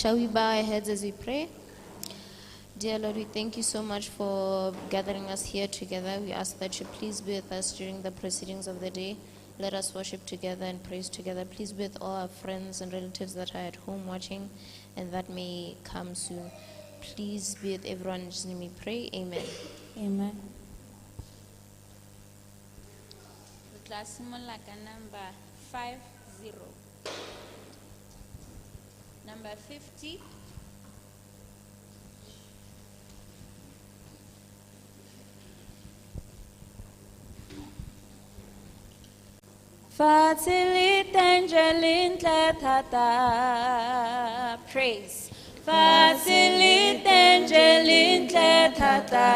Shall we bow our heads as we pray? Dear Lord, we thank you so much for gathering us here together. We ask that you please be with us during the proceedings of the day. Let us worship together and praise together. Please be with all our friends and relatives that are at home watching and that may come soon. Please be with everyone. In Jesus' name we pray. Amen. Amen. Re tla simolola ka number 50. Number 50. Fatshe le teng je le ntle thata. Praise. Fatshe le teng je le ntle thata.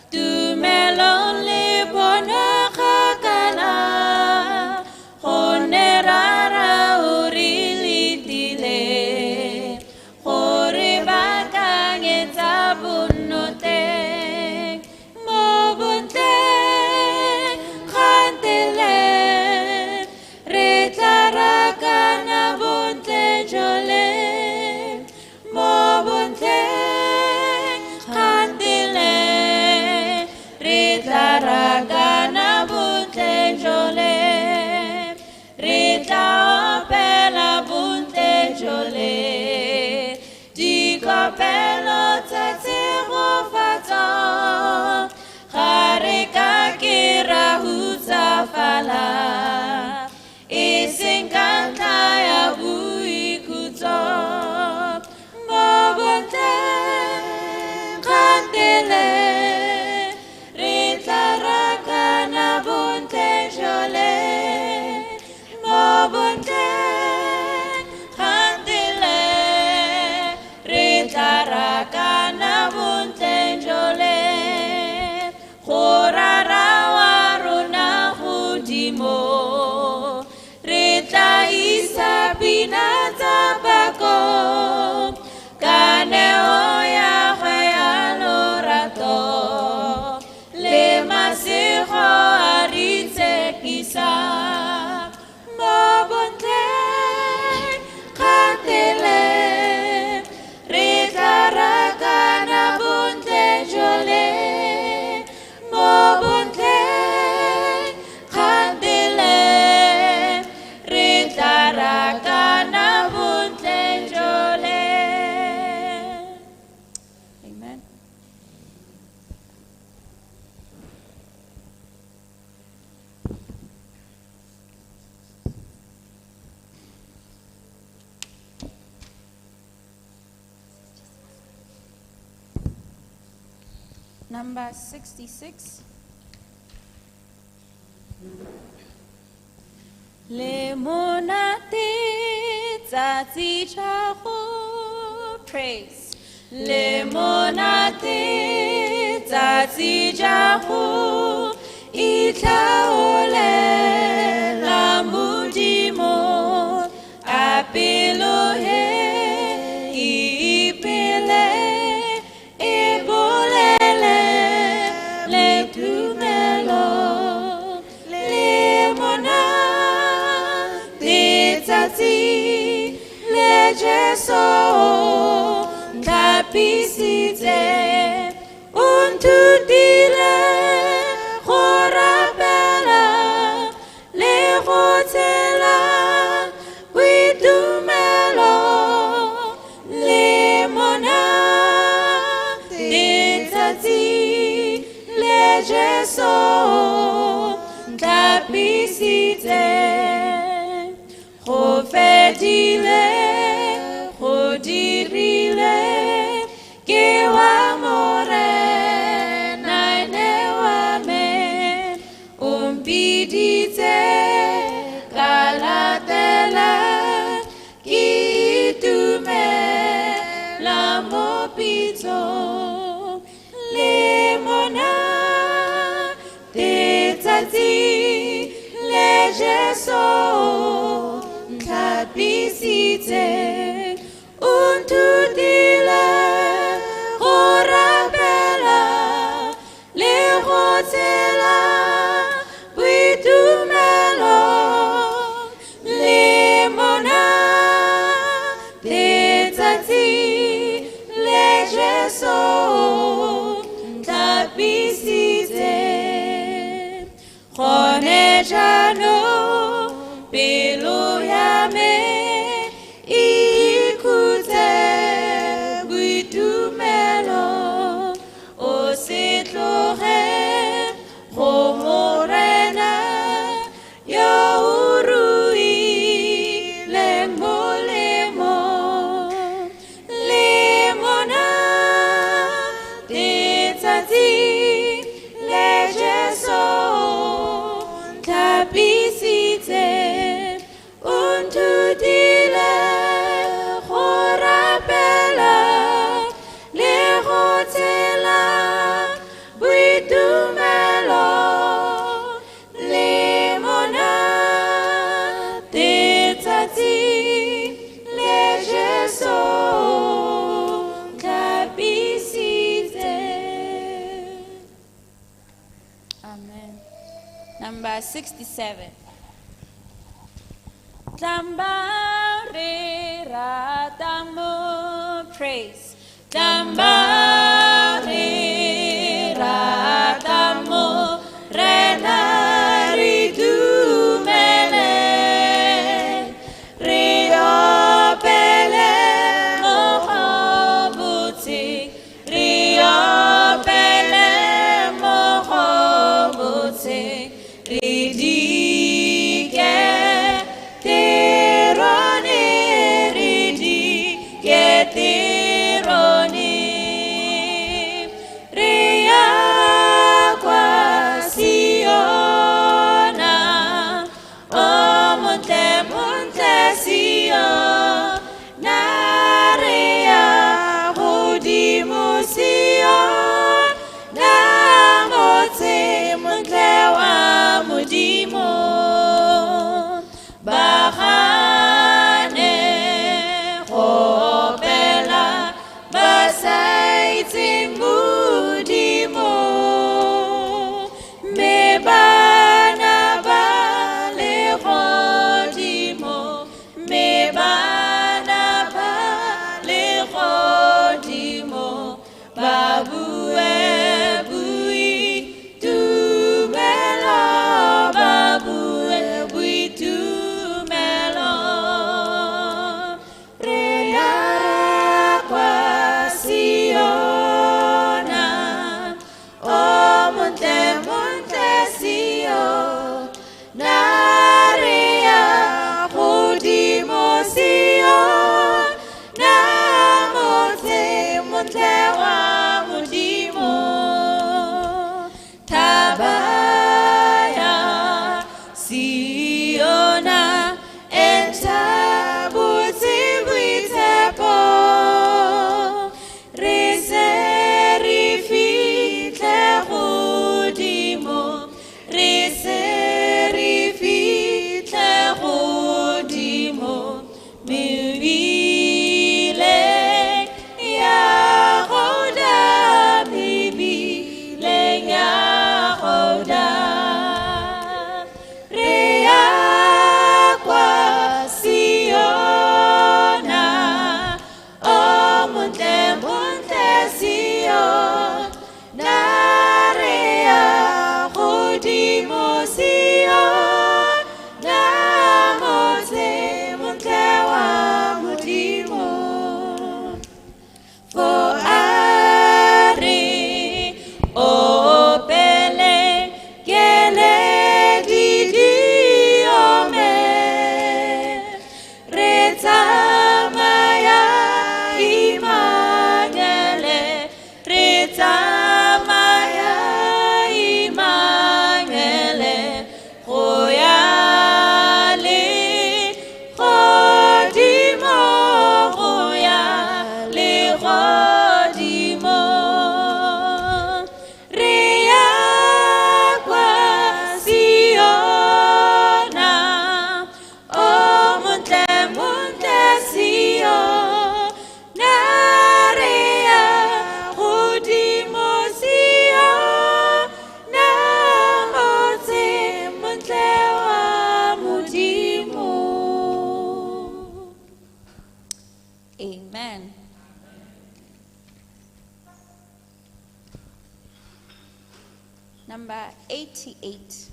Tumelong le bona kgakala. Gonne Rara o re letile. Gore baakanyetsa bonno teng. Mo bontleng kgantele. Re tla rakana bontle jole. Mo bontleng kgantele. Re tla rakana bontle jole. Re tla opela bontle jole. Dikopelo tsa tshegofatso. Ga re ka ke ra hutsafala. E seng ka ntlha ya boikhutso. Mo bontleng kgantele. Re tla rakana bontle jole. Mo bontleng kgantele. Re tla rakana bontle jole. Go rara wa rona godimo. Re tla isa pina tsa pako. Ka neo ya gagwe ya lorato. Le masego a re itshepisa. Mo bontleng kgantele. Re tla rakana bontle jole. Mo bontleng kgantele. Re tla rakana bontle jole. Amen. Number 66. Le monate tsatsi tša go praise. Le monate tsatsi tša go itlhaolela Modimo. A pelo he e ipele e bolele le tumelo. Le monate tsatsi le Jesu ntlhapisitse. O nthutile go rapela le go tshela boitumelo. Le monate tsatsi le Jesu ntlhapisitse. Go fedile, go dirile, ke wa Morena ene wa me. O mpiditse ka latela, ke itumela mo pitsong. Le monate tsatsi le Jesu ntlhapisitse. O nthutile go rapela le go tshela boitumelo. Le monate ntlhapisitse. Gone jaanong pelo ya me e ikhutse boitumelo. O se tloge go Morena yo o ruileng molemo. Le mona letsatsi le Jesu ntlhapisitse, o nthutile go rapela le go tshela boitumelo. Le mona letsatsi le Jesu ntlhapisitse. Amen. Number 67. Tlambare ratamo praise. Tlambare ratamo rena re dumele. Re opele mo go botse. Re opele mo go botse. Re dike terone, re dike terone. Number 88.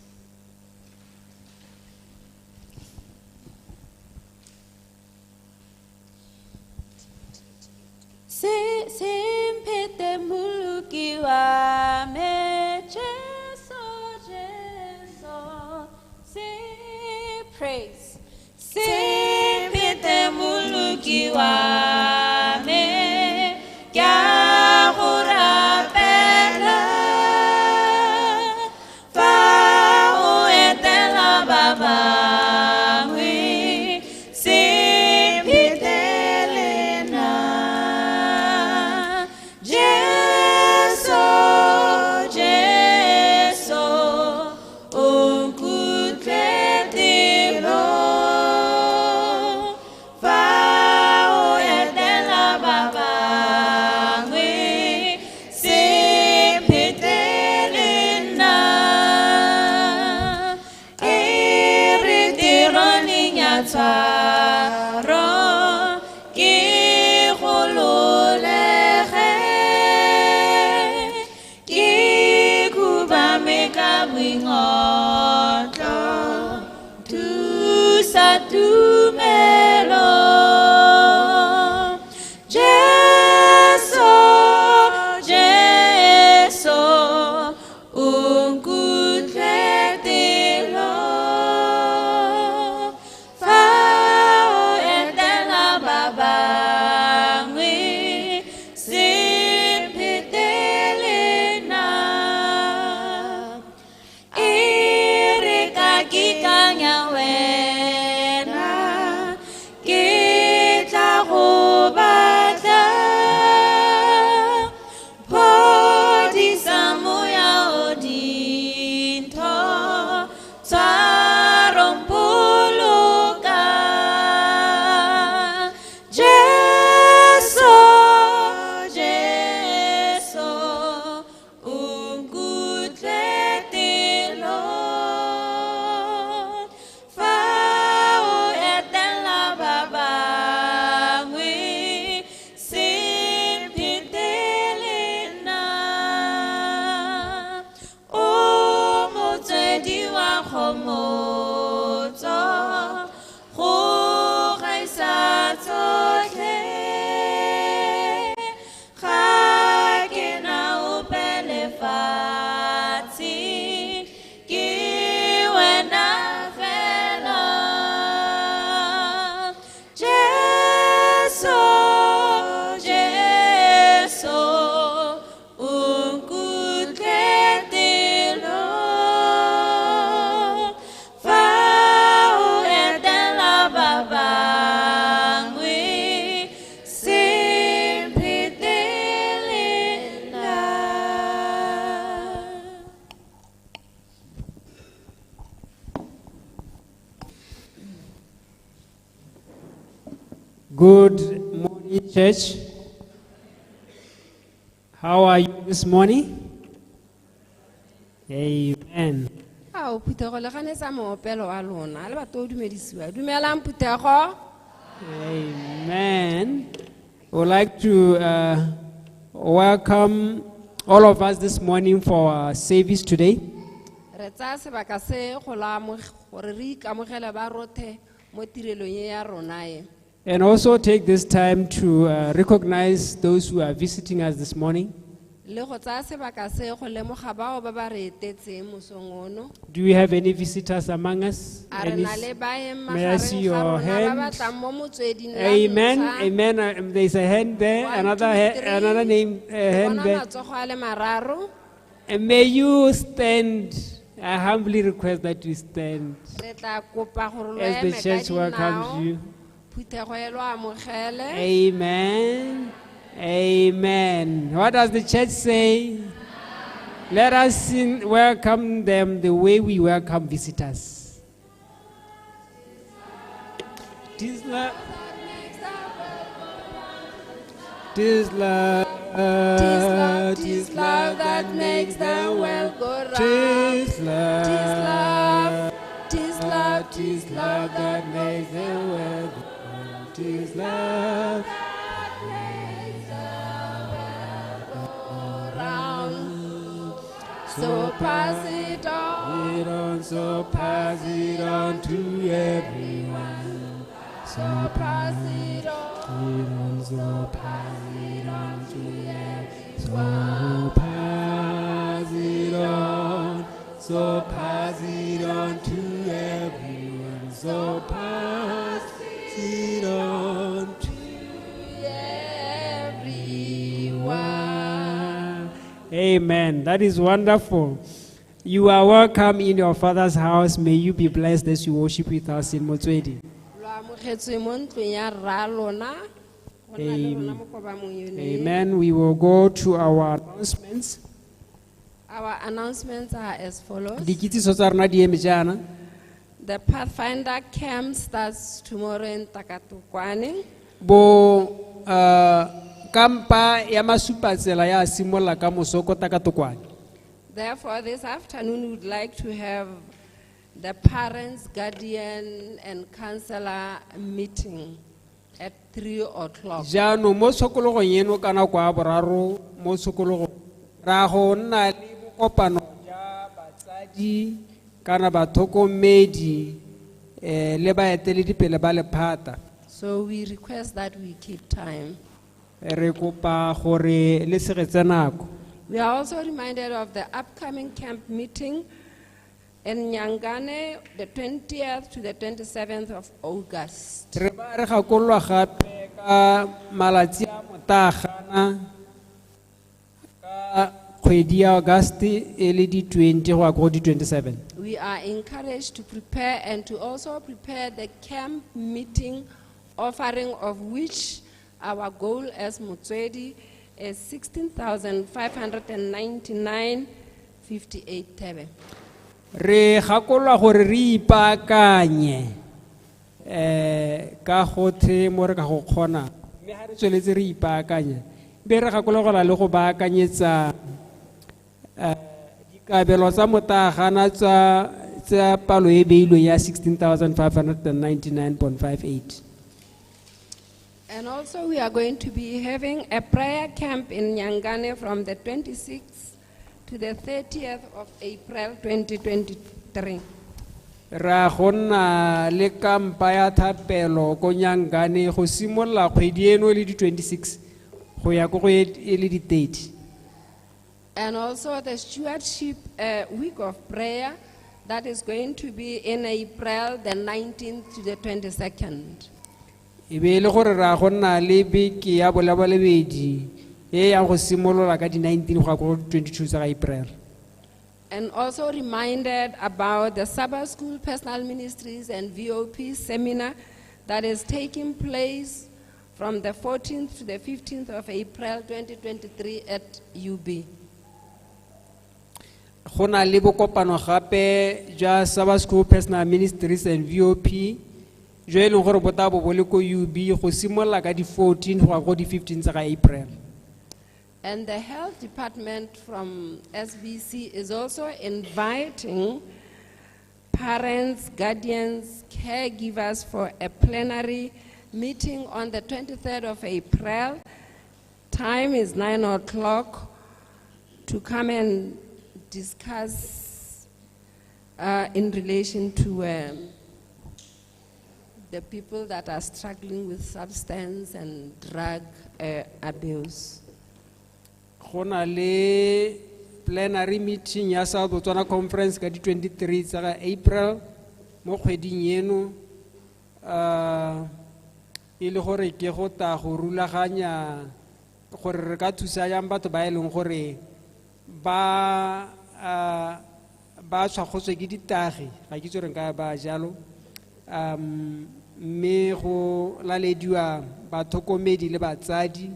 Se semphete moloki wa me Jesu Jesu se Praise. Semphete moloki wa me ke a go rapela fa o etela ba bangwe semphete le nna Jesu Jesu o nkutlwe pelo fa o etela ba bangwe semphete le nna e re teroneng ya tshwaro ke gololege ke khubame ka boingotlo thusa tumelo Jesu Jesu o nkutlwe pelo fa o etela ba bangwe semphete le nna e re ka ke ikanya wena ke tla go batla phodisa moya o dintho tshwarong boloka Jesu Jesu o nkutlwe pelo fa o etela ba bangwe semphete le nna o motswedi wa kgomotso go gaisa tsotlhe ga ke na ope lefatshe ke wena fela Jesu Jesu o nkutlwe pelo fa o etela ba bangwe semphete le nna. Good morning, church. How are you this morning? Amen. Ao phuthego le ganetsa moopelo wa lona le batho o dumedisiwa dumelang phuthego. Amen. I would like to welcome all of us this morning for our service today. Re tsaya sebaka se go la gore re ikamogele ba rothe mo tirelong e ya rona e. And also take this time to recognize those who are visiting us this morning. Le go tsaya sebaka se go lemoga bao ba ba re etetseng mosong ono. Do we have any visitors among us? A re na le baeng May I see magareng ga your rona ba ba hand? tlang mo motsweding la Amen. ntlha. Amen. There's a hand there, One, another two, three. another name, Ke hand bona there. matsogo a le mararo. And may you stand. I humbly request that you stand Re tla kopa gore lo as the eme ka church welcomes dinao. you. Phuthego e lo amogele. Amen. Amen. What does the church say? Let us welcome them the way we welcome visitors. Tis love. Tis love. Tis love, tis love that makes the world go round. Tis love. Tis love, tis love, Tis love that makes the world go round. Tis love. Round. So pass it on. It on, so pass it on to everyone. So pass it on. It on, so pass it on to everyone. So pass it on, so pass it on to everyone. So pass it on to Everyone. Amen. That is wonderful. You are welcome in your father's house. May you be blessed as you worship with us in Motswedi. Lo amogetswe mo ntlong ya rra lona. Go na le rona mo kobamong yone e. Amen. We will go to our announcements. Our announcements are as follows. Dikitsiso tsa rona di eme jaana. The Pathfinder camp starts tomorrow in Takatokwane. Bo kampa ya masupatsela ya simolola ka moso ko Takatokwane. Therefore, this afternoon, we would like to have the parents, guardian, and counselor meeting at 3 o'clock. Jaanong mo tshokologong eno ka nako ya boraro mo tshokologong ra go nna le bokopano ja batsadi kana batlhokomedi le baeteledipele ba lephata. So we request that we keep time. Re kopa gore le tshegetse nako. We are also reminded of the upcoming camp meeting in Nyangane, the 20th to the 27th of August. Re ba re gakololwa gape ka malatsi a motagana ka kgwedi ya August e le di 20 go ya ko go di 27. We are encouraged to prepare and to also prepare the camp meeting offering, of which our goal as Motswedi is 16,599.58 thebe. Re gakololwa gore re ipaakanye ka gothe mo re ka go kgona, mme ga re tsweletse re ipaakanye be re gakologela le go baakanyetsa dikabelo tsa motagana tsa palo e beilweng ya 16,599.58. And also we are going to be having a prayer camp in Nyangane from the 26th to the 30th of April 2023. Ra go nna le kampa ya thapelo ko Nyangane go simolola kgwedi eno e le di 26 go ya ko go e le di 30. And also the stewardship week of prayer that is going to be in April the 19th to the 22nd. E be e le gore ra go nna le beke ya bolabalebedi e yang go simolola ka di 19 go ya ko 22 tsa ga April. And also reminded about the Sabbath School Personal Ministries and VOP seminar that is taking place from the 14th to the 15th of April 2023 at UB. Go na le bokopano gape jwa Sabbath School Personal Ministries and VOP jo e leng gore bo tla bo bo le ko UB go simolola ka di 14 go ya go di 15 tsa ga April. And the health department from SBC is also inviting parents, guardians, caregivers for a plenary meeting on the 23rd of April. Time is 9 o'clock to come and discuss in relation to the people that are struggling with substance and drug abuse. Go na le plenary meeting ya South Botswana Conference ka di 23 tsa ga April mo kgweding eno, e le gore ke go ta go rulaganya gore re ka thusa jang batho ba e leng gore ba tshwakgotswe ke ditagi, ga ke itse gore nka ba jalo, mme go lalediwa batlhokomedi le batsadi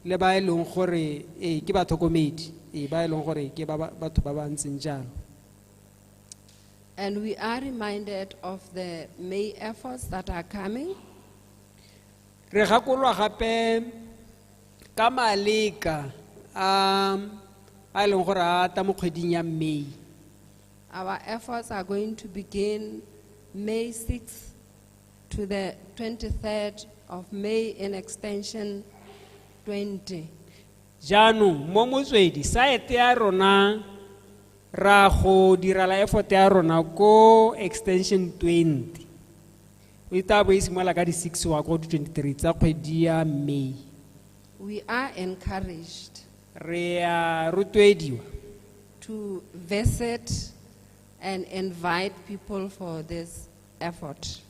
le ba e leng gore ke batlhokomedi, ba e leng gore ke batho ba ba ntseng jalo. And we are reminded of the May efforts that are coming. Re gakololwa gape ka maleka a e leng gore a tla mo kgweding ya May. Our efforts are going to begin May 6th to the 23rd of May in extension 20. Jaanong mo Motswedi saete ya rona Ra go direla effort ya rona ko extension 20. E tla bo e simolola ka di 6 wa go di 23 tsa kgwedi ya May. We are encouraged Re a rotloediwa to visit and invite people for this effort.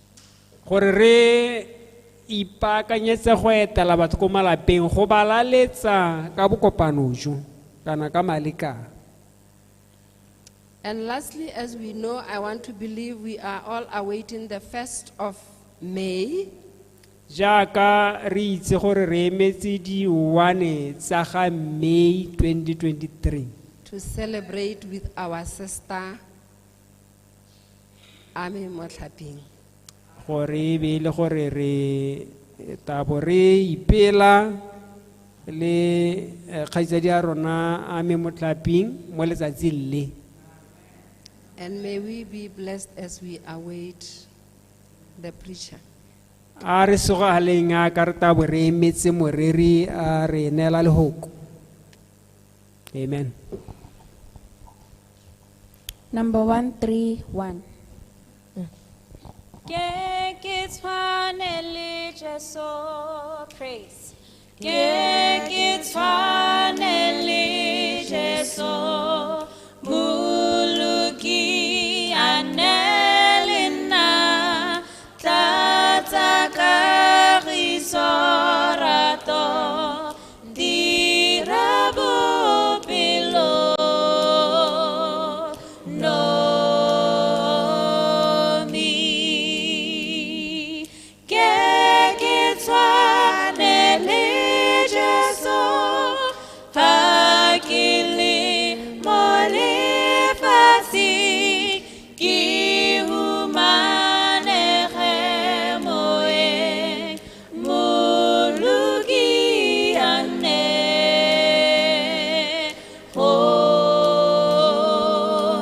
Gore re ipaakanyetse go etela batho ko malapeng go ba laletsa ka bokopano jo kana ka malekana. And lastly, as we know, I want to believe we are all awaiting the 1st of May. Jaaka re itse gore re emetse di 1 tsa ga May 2023 to celebrate with our sister Ame Motlhaping. Gore e be e le gore re tabo re ipela le kgaitsadi ya rona Ame Motlhaping mo letsatsing le. And may we be blessed as we await the preacher. A re sogaleng a ka re tabo re emetse moreri a re neela lehoko. Amen. Number 131. Ke ke tshwane le Jesu, praise. Ke ke tshwane le Jesu, Moloki a nne le nna, tlatsa kagiso rato, dira bopelo nomi. Ke ke tshwane le Jesu, fa ke le mo lefatsheng, ke humanege moyeng, Moloki a nne go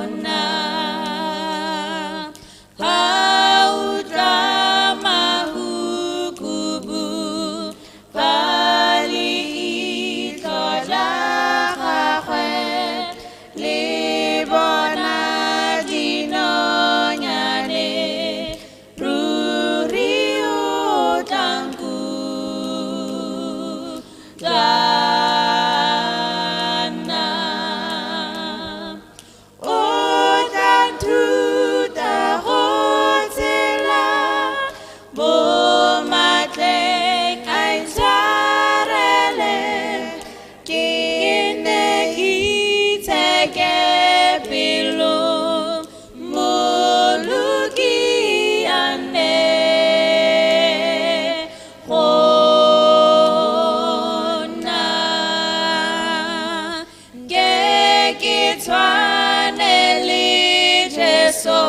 nna. Ga utlwa mahukubu, fa leitlho la gagwe le bona dinonyane, ruri o tla nkutlwana. O tla nthuta go tshela mo matleng a intshwarele, ke nne ke itsheke pelo, Moloki a nne go nna. Ke ke tshwane le Jesu,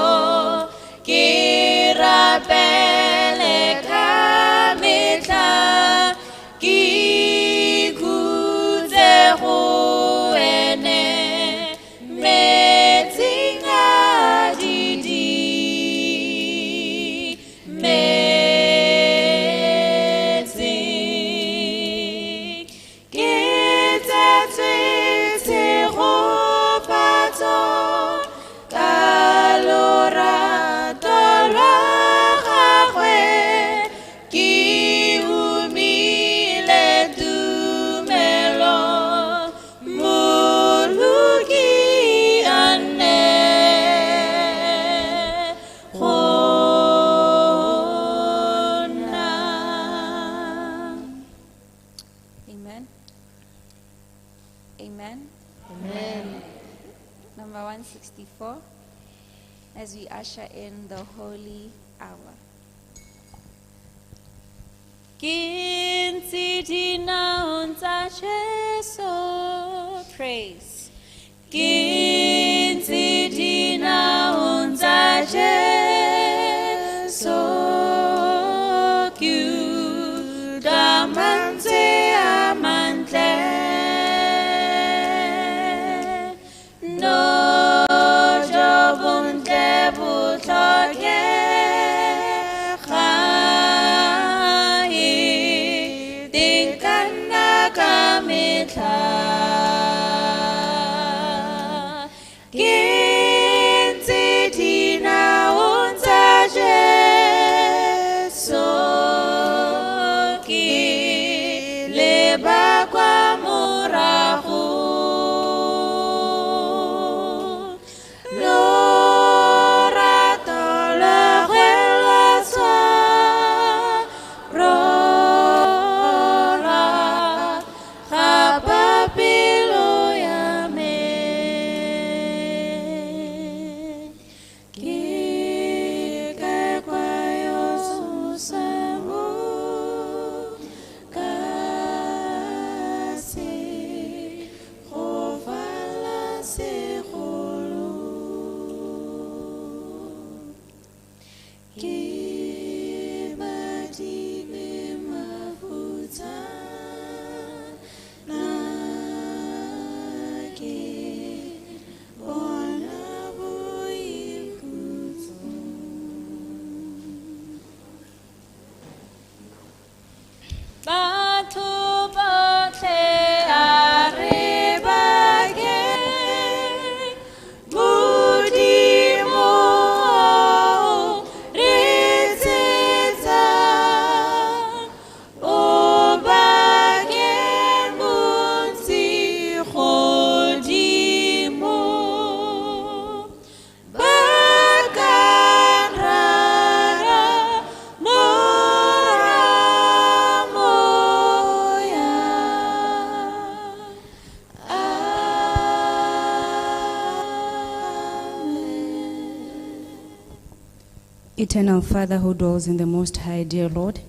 ke rapele ka metlha, ke ikhutse go ene, metsing a didimetseng. Ke tsetswe tshegofatso ka lorato lwa gagwe, ke humile tumelo, Moloki a nne go nna. Amen. Amen. Amen. Number 164, as we usher in the holy hour. Ke ntse dinaong tsa Jesu, praise. Ke ntse dinaong tsa Jesu, ke utlwa mantswe a mantle. No jo bontle bo tlhokega e teng ka nna ka metlha. Ke Ke badile mafutsana ke bona boikhutso. Batho botlhe a re bakeng Modimo re tshetsa, o bakeng bontsi godimo. Bakang Rara, Morwa, Moya. Amen. Eternal Father who dwells in the Most High, dear Lord,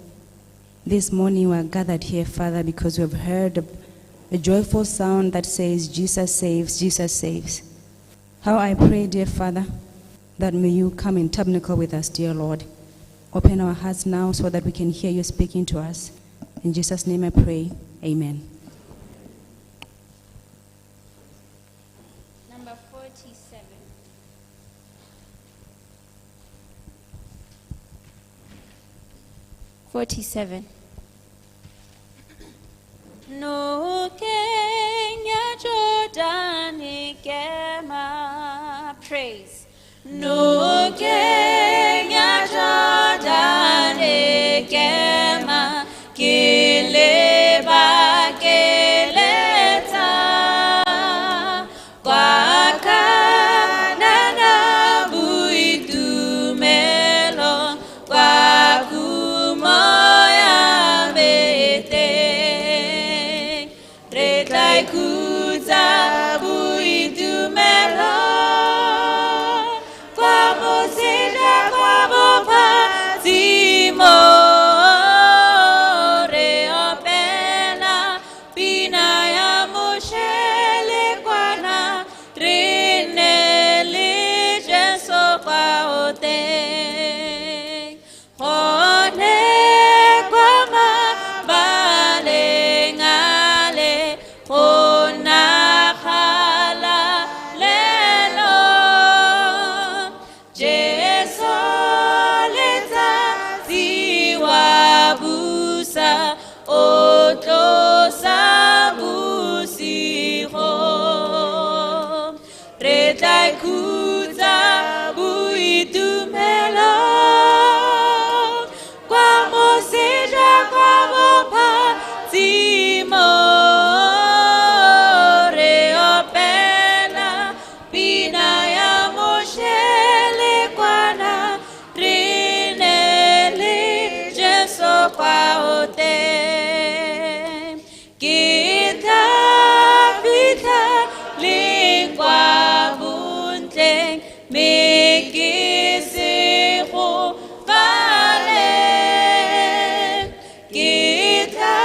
this morning we are gathered here, Father, because we have heard a joyful sound that says, Jesus saves, Jesus saves. How I pray, dear Father, that may you come in tabernacle with us, dear Lord. Open our hearts now so that we can hear you speaking to us. In Jesus' name I pray, amen. Number 47. 47. Nokeng ya Jordane kema, praise. Nokeng ya Jordane kema, ke leba ke letsa kwa Kanana boitumelo, kwa kumo ya meteng. Re tla ikhutsa boitumelo kwa moseja kwa bophadzimo. Re opela pina ya Moshe le kwana, re nne le Jesu kwa o teng. Gone kwa mabaleng ale, go nagala lelo. Jesu letsatsi wa busa, o tlosa bosigo. Re tla ikhutsa boitumelo kwa moseja kwa bophadzimo. Re opela pina ya Moshe le kwana, re nne le Jesu kwa o teng. Ke tla fitlha le kwa bontleng, mme ke se gobale. Ke tla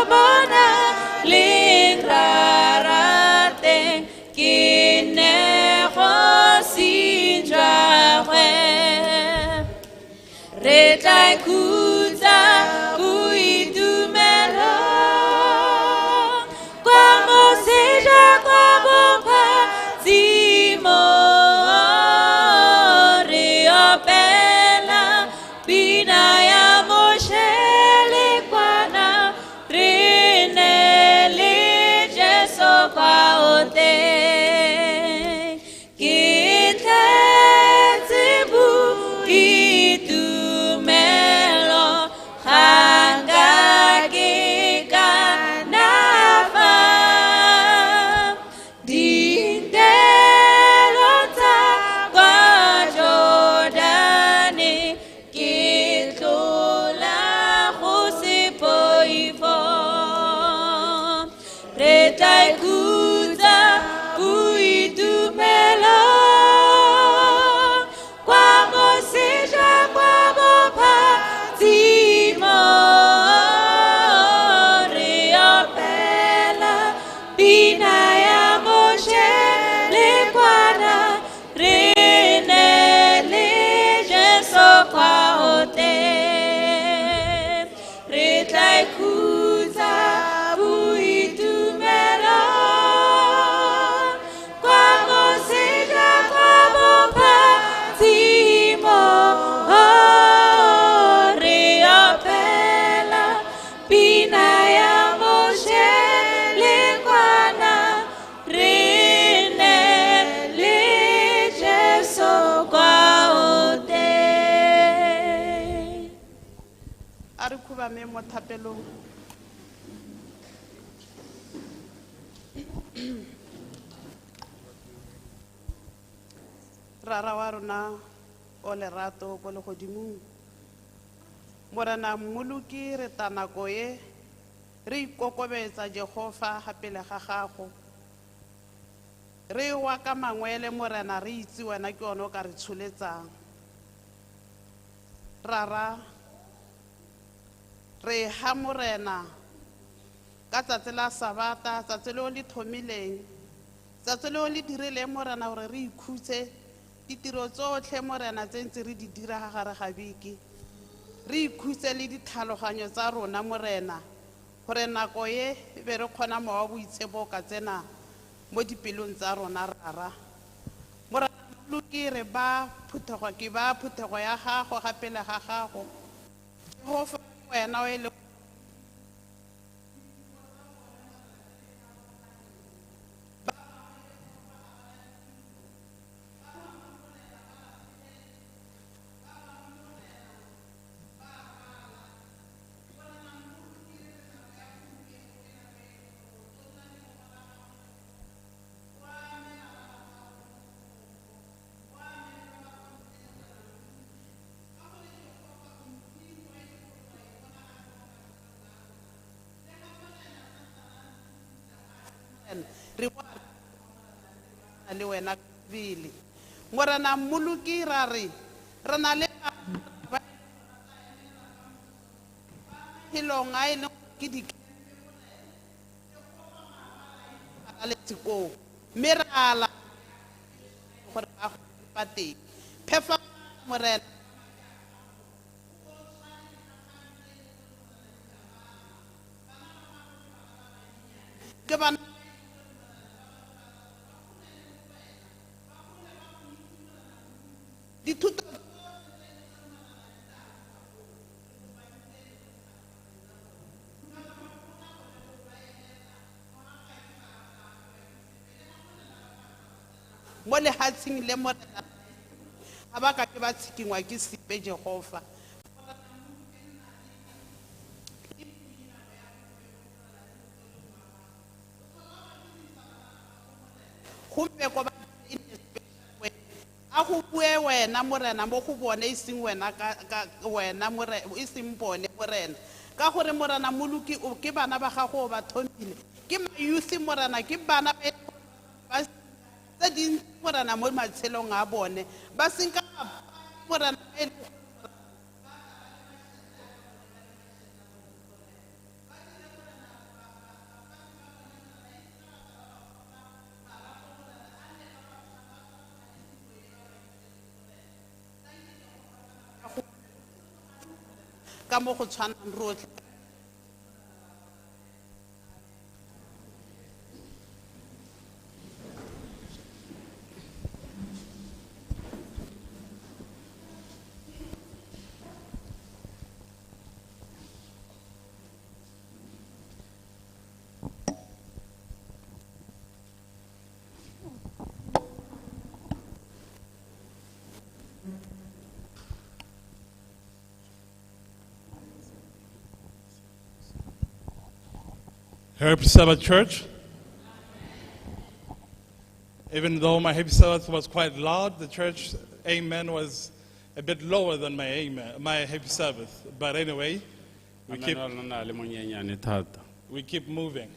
bona leng Rara teng, ke nne kgosi jwa gagwe. Re tla ikhutsa boitumelo kwa moseja kwa bophadzimo. Re opela pina ya Moshe le kwana, re nne le Jesu kwa o teng. Ke tletse boitumelo khubame mo thapelong. Rara wa rona o lerato ko legodimong. Morena Mmoloki re ta nako e re ikokobetsa Jehova ga pele ga gago. Re wa ka mangwele Morena re itse wena ke one o ka re tsholetsang. Rara re ha Morena ka tsatsi la Sabata, tsatsi leo le thomileng, tsatsi leo le dirileng Morena gore re ikhutse ditiro tsotlhe Morena tse ntse re di dira ga gare ga beke. Re ikhutse le ditlhaloganyo tsa rona Morena gore nako e be re kgona mowa boitshepo ka tsena mo dipelong tsa rona rara. Morena Mmoloki re ba phuthego ke ba phuthego ya gago ga pele ga gago. Jehova wena o e le re le wena bile. Morena Mmoloki ra re re na le phelong a e leng ke di le tsekoo mme re ala gore ba go teng phefa Morena ke bana dithuto mo lehatsheng le Morena ga ba ka ke ba tshikingwa ke sepe Jehova. Gompe ko ba a go bue wena Morena mo go bone e seng wena ka wena Morena e seng bone Morena ka gore Morena Mmoloki o ke bana ba gago ba thomile ke mayouth Morena ke bana ba tse dintsi Morena mo matshelong a bone ba senka Morena e ka mo go tshwanang rotlhe. Happy Sabbath, Church. Even though my Happy Sabbath was quite loud, the church amen was a bit lower than my amen, my Happy Sabbath. But anyway, we keep moving.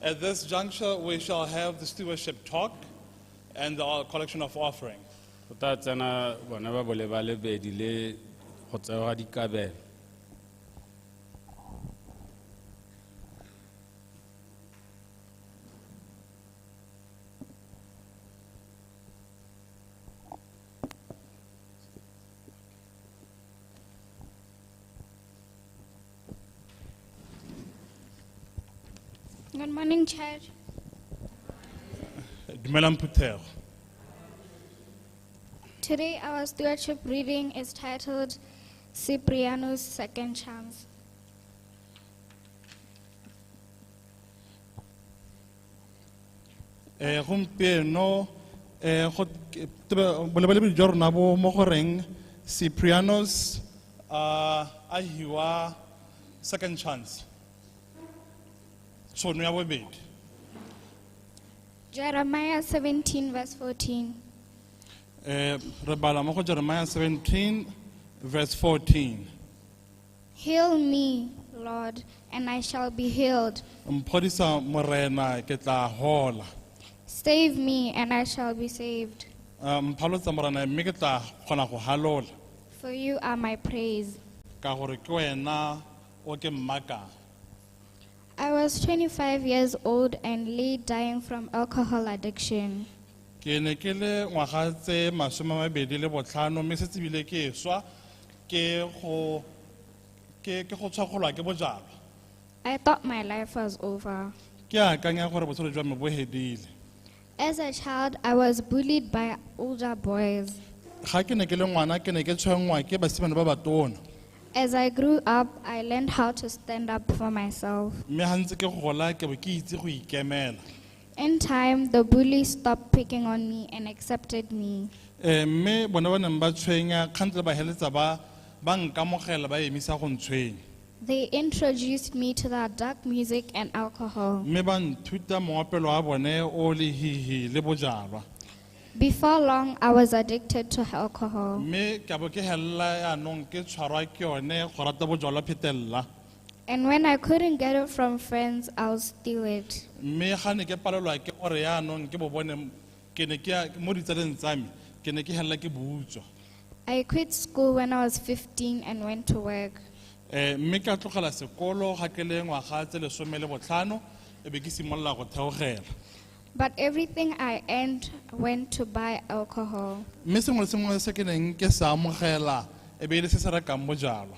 At this juncture, we shall have the stewardship talk and the collection of offering. Good morning, church. Dumelang phuthego. Today, our stewardship reading is titled Cipriano's Second Chance. Gompieno go bolebelebedi jwa rona bo mo goreng Cyprianos a hiwa second chance. Tšhono ya bobedi. Jeremiah 17, verse 14. Re bala mo go Jeremiah 17 verse 14. Heal me, Lord, and I shall be healed. Mphodisa morena ke tla hola. Save me, and I shall be saved. Mphalotsa morena mme ke tla kgona go halola For you are my praise. ka gore ke wena o ke mmakang. I was 25 years old and lay dying from alcohol addiction. Ke ne ke le ngwaga tse 25 mme setse ebile ke swa ke go ke go tshwakgolwa ke bojalwa. I thought my life was over. Ke akanya gore botshelo jwa me bo hedile. As a child, I was bullied by older boys. Ga ke ne ke le ngwana ke ne ke tshwenngwa ke basimane ba batona. As I grew up, I learned how to stand up for myself. Mme ga ntse ke gola ke bo ke itse go ikemela. In time, the bullies stopped picking on me and accepted me. Mme bone ba neng ba tshwenya kgantle ba heletsa ba ba nkamogela ba emisa go ntshwenya. They introduced me to their dark music and alcohol. Mme ba nthuta moopelo wa bone o lehihi le bojalwa. Before long, I was addicted to alcohol. Mme ke a bo ke hella yaanong ke tshwarwa ke yone go rata bojalwa phetelela. And when I couldn't get it from friends, I would steal it. Mme ga ne ke palelwa ke gore yaanong ke bo bone ke ne ke ya mo ditsaleng tsa me ke ne ke hella ke bo utswa. I quit school when I was 15 and went to work. Mme ka tlogela sekolo ga ke le ngwaga tse 15 e be ke simolola go theogela. But everything I earned went to buy alcohol. Mme sengwe le sengwe se ke neng ke se amogela e be e le se se rekang bojalwa.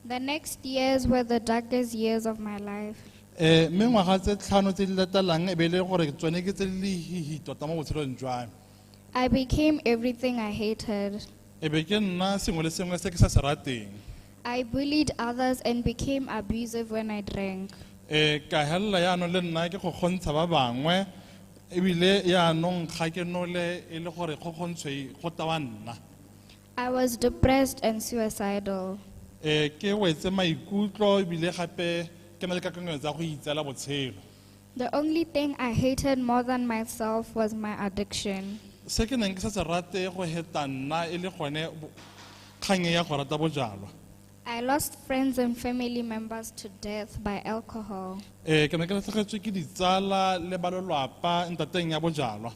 The next years were the darkest years of my life. Mme ngwaga tse 5 tse di latelang e be e le gore tsone ke tse di lehihi tota mo botshelong jwa me. I became everything I hated. E be ke nna sengwe le sengwe se ke sa se rateng. I bullied others and became abusive when I drank. Ka hella yaanong le nna ke go kgontsha ba bangwe ebile yaanong ga ke nole e le gore kgokgontsho e go tawa nna. I was depressed and suicidal. Ke wetse maikutlo ebile gape ke na le kakanyo tsa go itseela botshelo. The only thing I hated more than myself was my addiction. Se ke neng ke sa se rate go heta nna e le gone kgang e ya go rata bojalwa. I lost friends and family members to death by alcohol. Ke ne ke latlhegetswe ke ditsala le ba lelwapa ntateng ya bojalwa.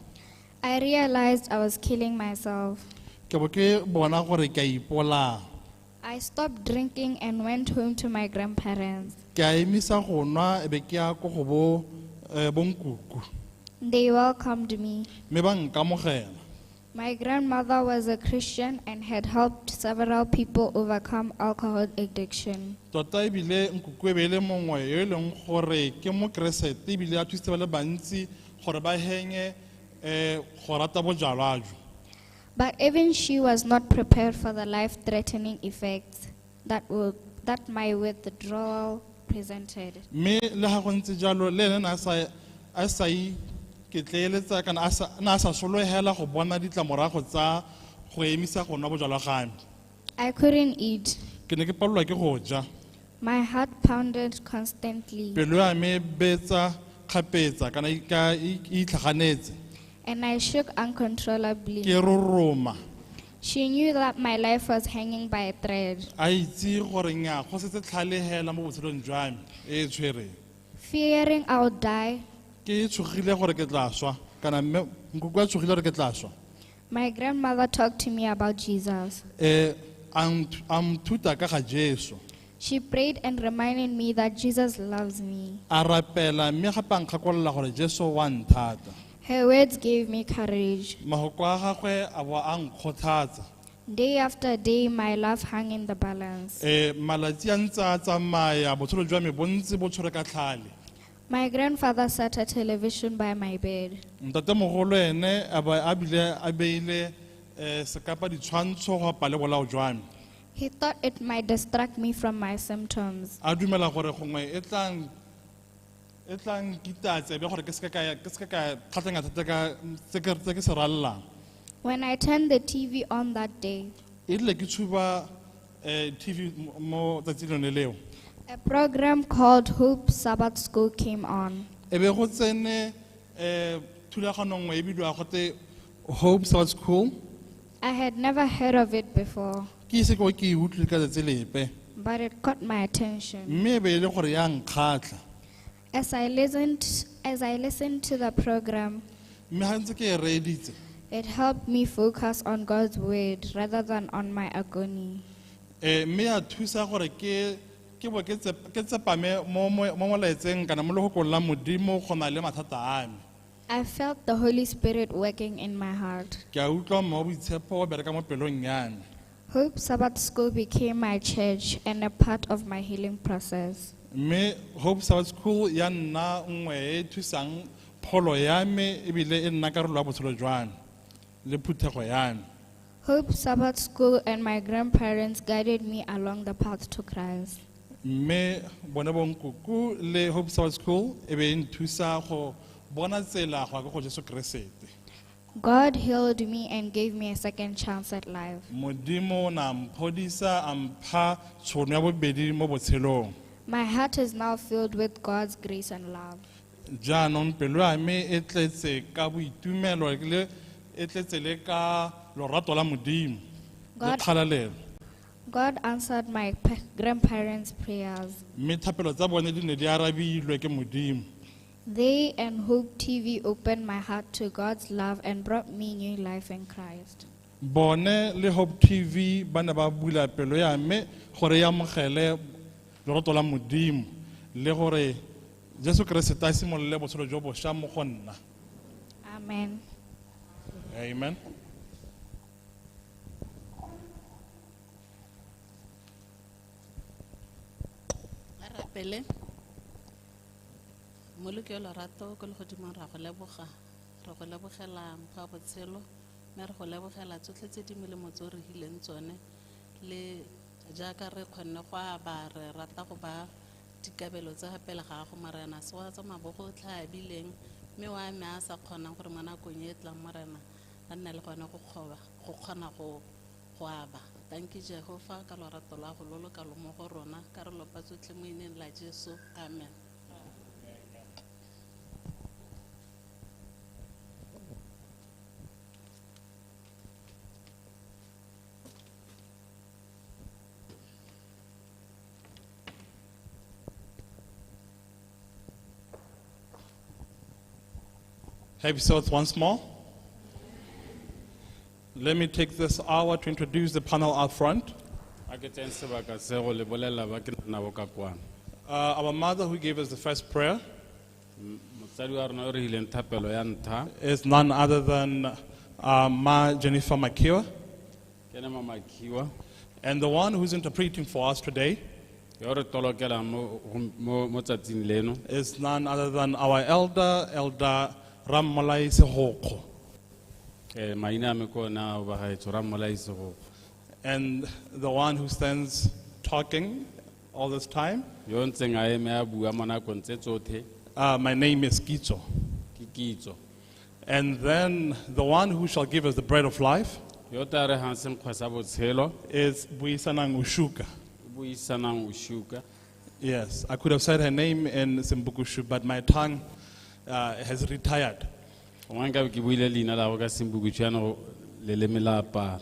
I realized I was killing myself. Ke bo ke bona gore ke a ipolaya. I stopped drinking and went home to my grandparents. Ke a emisa go nwa e be ke ya ko go bo nkuku. They welcomed me. Mme ba nkamogela. My grandmother was a Christian and had helped several people overcome alcohol addiction. Tota ebile nkuku e be e le mongwe yo e leng gore ke mokeresete ebile a thusitse ba le bantsi gore ba henye go rata bojalwa jo. But even she was not prepared for the life-threatening effects that my withdrawal presented. Mme le ga go ntse jalo le ene a sa iketleeletsa kana a sa sologela go bona ditlamorago tsa go emisa go nwa bojalwa ga me. I couldn't eat. Ke ne ke palelwa ke go ja. My heart pounded constantly. Pelo ya me e betsa kgapetsa kana e itlhaganetse. And I shook uncontrollably. Ke roroma. She knew that my life was hanging by a thread. A itse gore nnyaa, go setse tlhale hela mo botshelong jwa me e e tshwereng. Fearing I would die. Ke tshogile gore ke tla swa, kana mme nkuku a tshogile gore ke tla swa. My grandmother talked to me about Jesus. A nthuta ka ga Jesu. She prayed and reminded me that Jesus loves me. A rapela mme gape a nkgakolola gore Jesu wa nthata. Her words gave me courage. Mahoko a gagwe a bo a nkgothatsa. Day after day, my life hung in the balance. Malatsi a ntse a tsamaya, botshelo jwa me bo ntse bo tshwere ka tlhale. My grandfather sat at television by my bed. Ntatemogolo ene a ba a bile a beile sekapa ditshwantsho go apa le bolao jwa me. He thought it might distract me from my symptoms. A dumela gore gongwe e tla nkita tsebe gore ke seke ka ya, ke seke ka tlhatlhanya thata ka tse ke se rallang. When I turned the TV on that day, E rile ke tshuba TV mo tsatsing lone leo. A program called Hope Sabbath School came on. E be go tsene thulagano nngwe e bidiwa gote Hope Sabbath School. I had never heard of it before, Ke ise ke ke e utlwe ka tsatsi lepe. but it caught my attention. Mme e be e le gore ya nkgatlha. As I listened to the program, Mme ga ntse ke e reeditse, it helped me focus on God's word rather than on my agony. Mme ya thusa gore ke bo ke tsepame mo molaetseng kana mo lefokong la Modimo go na le mathata a me. I felt the Holy Spirit working in my heart. Ke a utlwa Mowa o Boitshepo o bereka mo pelong ya me. Hope Sabbath School became my church and a part of my healing process. Mme Hope Sabbath School ya nna nngwe e e thusang pholo ya me ebile e nna karolo ya botshelo jwa me le phuthego ya me. Hope Sabbath School and my grandparents guided me along the path to Christ. Mme bone bonkoko le Hope Sabbath School e be e nthusa go bona tsela go ya ko go Jesu Keresete. God healed me and gave me a second chance at life. Modimo o ne a mphodisa a mpha tšhono ya bobedi mo botshelong. My heart is now filled with God's grace and love. Jaanong pelo ya me e tletse ka boitumelo le e tletse le ka lorato la Modimo le kgalalelo. God answered my grandparents' prayers. Mme thapelo tsa bone di ne di arabilwe ke Modimo. They and Hope TV opened my heart to God's love and brought me new life in Christ. Bone le Hope TV ba ne ba bula pelo ya me gore e amogele lorato la Modimo le gore Jesu Keresete a simolole botshelo jo bošwa mo go nna. Amen. Amen. A rapele. Mmoloki wa lorato ko legodimong, ra go leboga, re go lebogela mpho ya botshelo, mme re go lebogela tsotlhe tse di molemo tse o re hileng tsone le jaaka re kgonne go aba. Re rata go ba dikabelo tsa pele ga gago, Morena, se wa tsa mabogo o tlha abileng mme wa me a sa kgonang gore mo nakong e e tlang, Morena, a nne le gone go kgoba go kgona go aba. Tanki Jehova ka lorato la go lo lo kalo mo go rona, ka re lopa tsotlhe mo ineng la Jesu, amen. Happy Sabbath once more. Let me take this hour to introduce the panel up front. A ke tseng sebaka se go le bolelela ba ke nabo ka kwano. Our mother who gave us the first prayer Motsadi wa rona o re hileng thapelo ya ntlha is none other than Ma Jennifer Makiwa. Ke ene Mama Makiwa. And the one who's interpreting for us today Yo re tolokelang mo tsatsing leno is none other than our elder, Elder Rammolai Segokgo. Maina a me ke ona ao, bagaetsho, Rammolai Segokgo. And the one who stands talking all this time, Yo ntseng a eme a bua mo nakong tse tsotlhe, my name is Kitso. Ke Kitso. And then the one who shall give us the bread of life Yo tla re gang senkgwe sa botshelo is Buisanang Ushuka. Buisanang Ushuka. Yes, I could have said her name in Simbukushu, but my tongue has retired. Gongwe nkabe ke buile leina la go ka Sembukushu jaanong leleme la apara.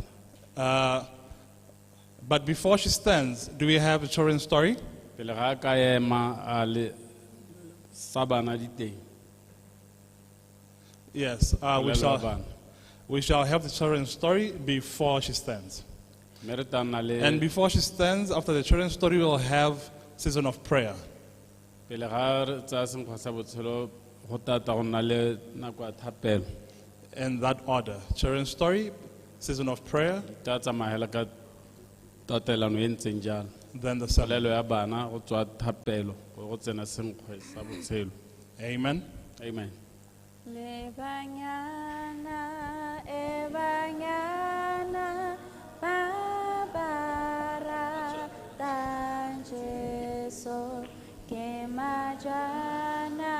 But before she stands, do we have a children's story? Pele ga a ka ema a le sa bana diteng. Yes, Polelo ya bana. we shall have the children's story before she stands. Mme re tla nna le And before she stands, after the children's story, we'll have season of prayer. Pele ga re tsaya senkgwa sa botshelo go tata go nna le nako ya thapelo. In that order, children's story, season of prayer, Di tla tsamaya hela ka tatelano e ntseng jalo. then the sermon. Polelo ya bana go tswa thapelo go tsena senkgwe sa botshelo. Amen. Amen. Le banyana, e banyana, ba ba ratang Jesu, ke majwana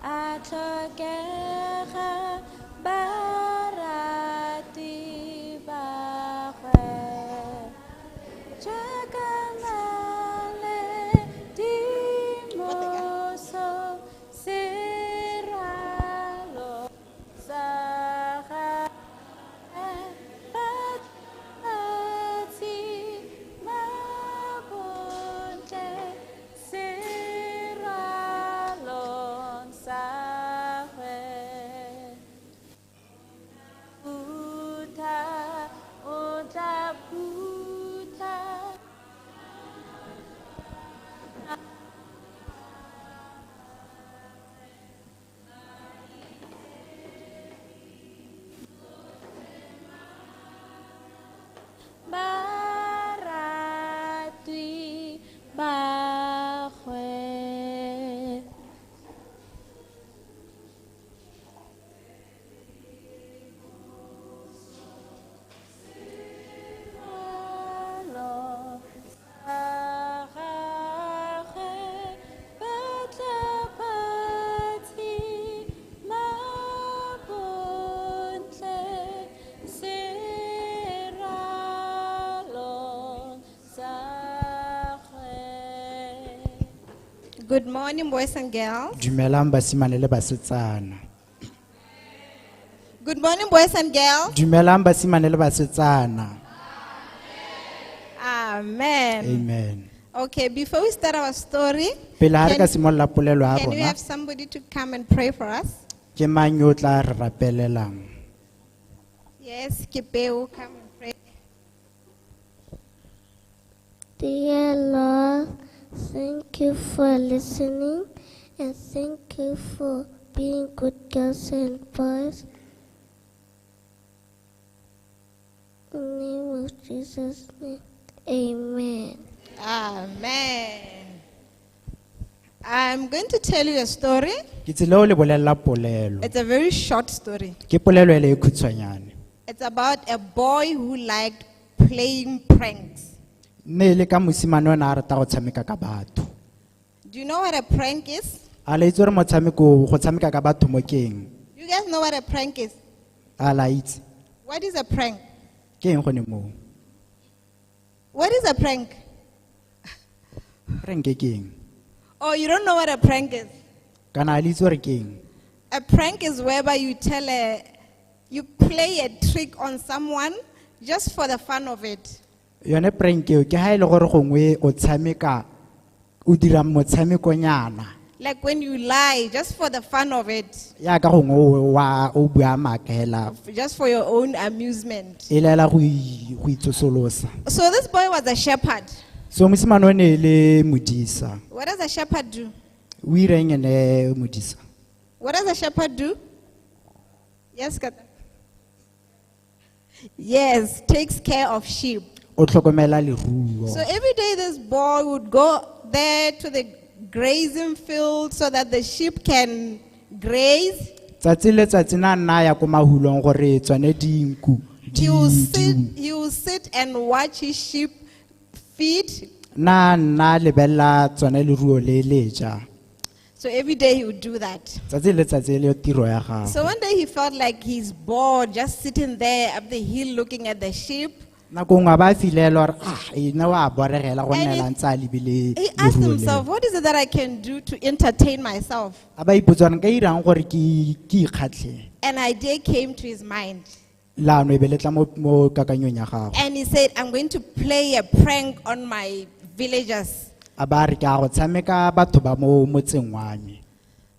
a tlhokega, barati ba gwe. Good morning, boys and girls. Dumelang basimane le basetsana. Good morning, boys and girls. Dumelang basimane le basetsana. Amen. Amen. Okay, before we start our story, Pele ha re ka simolola polelo ya can we rona, have somebody to come and pray for us? ke mang yo o tla re rapelelang? Yes, Kipeu, come and pray. Dear Lord, thank you for listening and thank you for being good girls and boys. In the name of Jesus, name, amen. Amen. I'm going to tell you a story. Ke tsile ho le bolella polelo. It's a very short story. Ke polelo e le e khutshwanyane. It's about a boy who liked playing pranks. Ne e le ka mosimane o ne a rata go tshameka ka batho. Do you know what a prank is? A la itse gore motshameko go tshameka ka batho mo ke eng? You guys know what a prank is? A la itse. What is a prank? Ke eng gone moo? What is a prank? Prank ke eng? Oh, you don't know what a prank is? Kana a le itse gore ke eng? A prank is whereby you play a trick on someone just for the fun of it. Yone prank eo ke ha e le gore gongwe o tshameka o dira motshamekonyana. Like when you lie just for the fun of it, Yaka gongwe o wa o bua maaka hela. just for your own amusement. E lela go itsosolosa. So this boy was a shepherd. So mosimane o ne e le modisa. What does a shepherd do? O ireng ene modisa? What does a shepherd do? Yes, Kata. Yes, takes care of sheep. O tlhokomela leruo. So every day this boy would go there to the grazing field so that the sheep can graze. Tsatsi le tsatsi na nna ya ko mahulong gore tsone dinku di He will sit and watch his sheep feed. Na nna lebella tsone leruo le le ja. So every day he would do that. Tsatsi le tsatsi le tiro ya gagwe. So one day he felt like he's bored just sitting there up the hill looking at the sheep. Nako nngwe ba filela gore ene wa boregela go nnela ntse a lebile He asked leruo leo. himself, what is it that I can do to entertain myself? A ba ipotsa gore nka irang gore ke ikgatlhe. An idea came to his mind. Leano e be le tla mo kakanyong ya gagwe. And he said, I'm going to play a prank on my villagers. A ba re ke a go tshameka batho ba mo motseng wa me.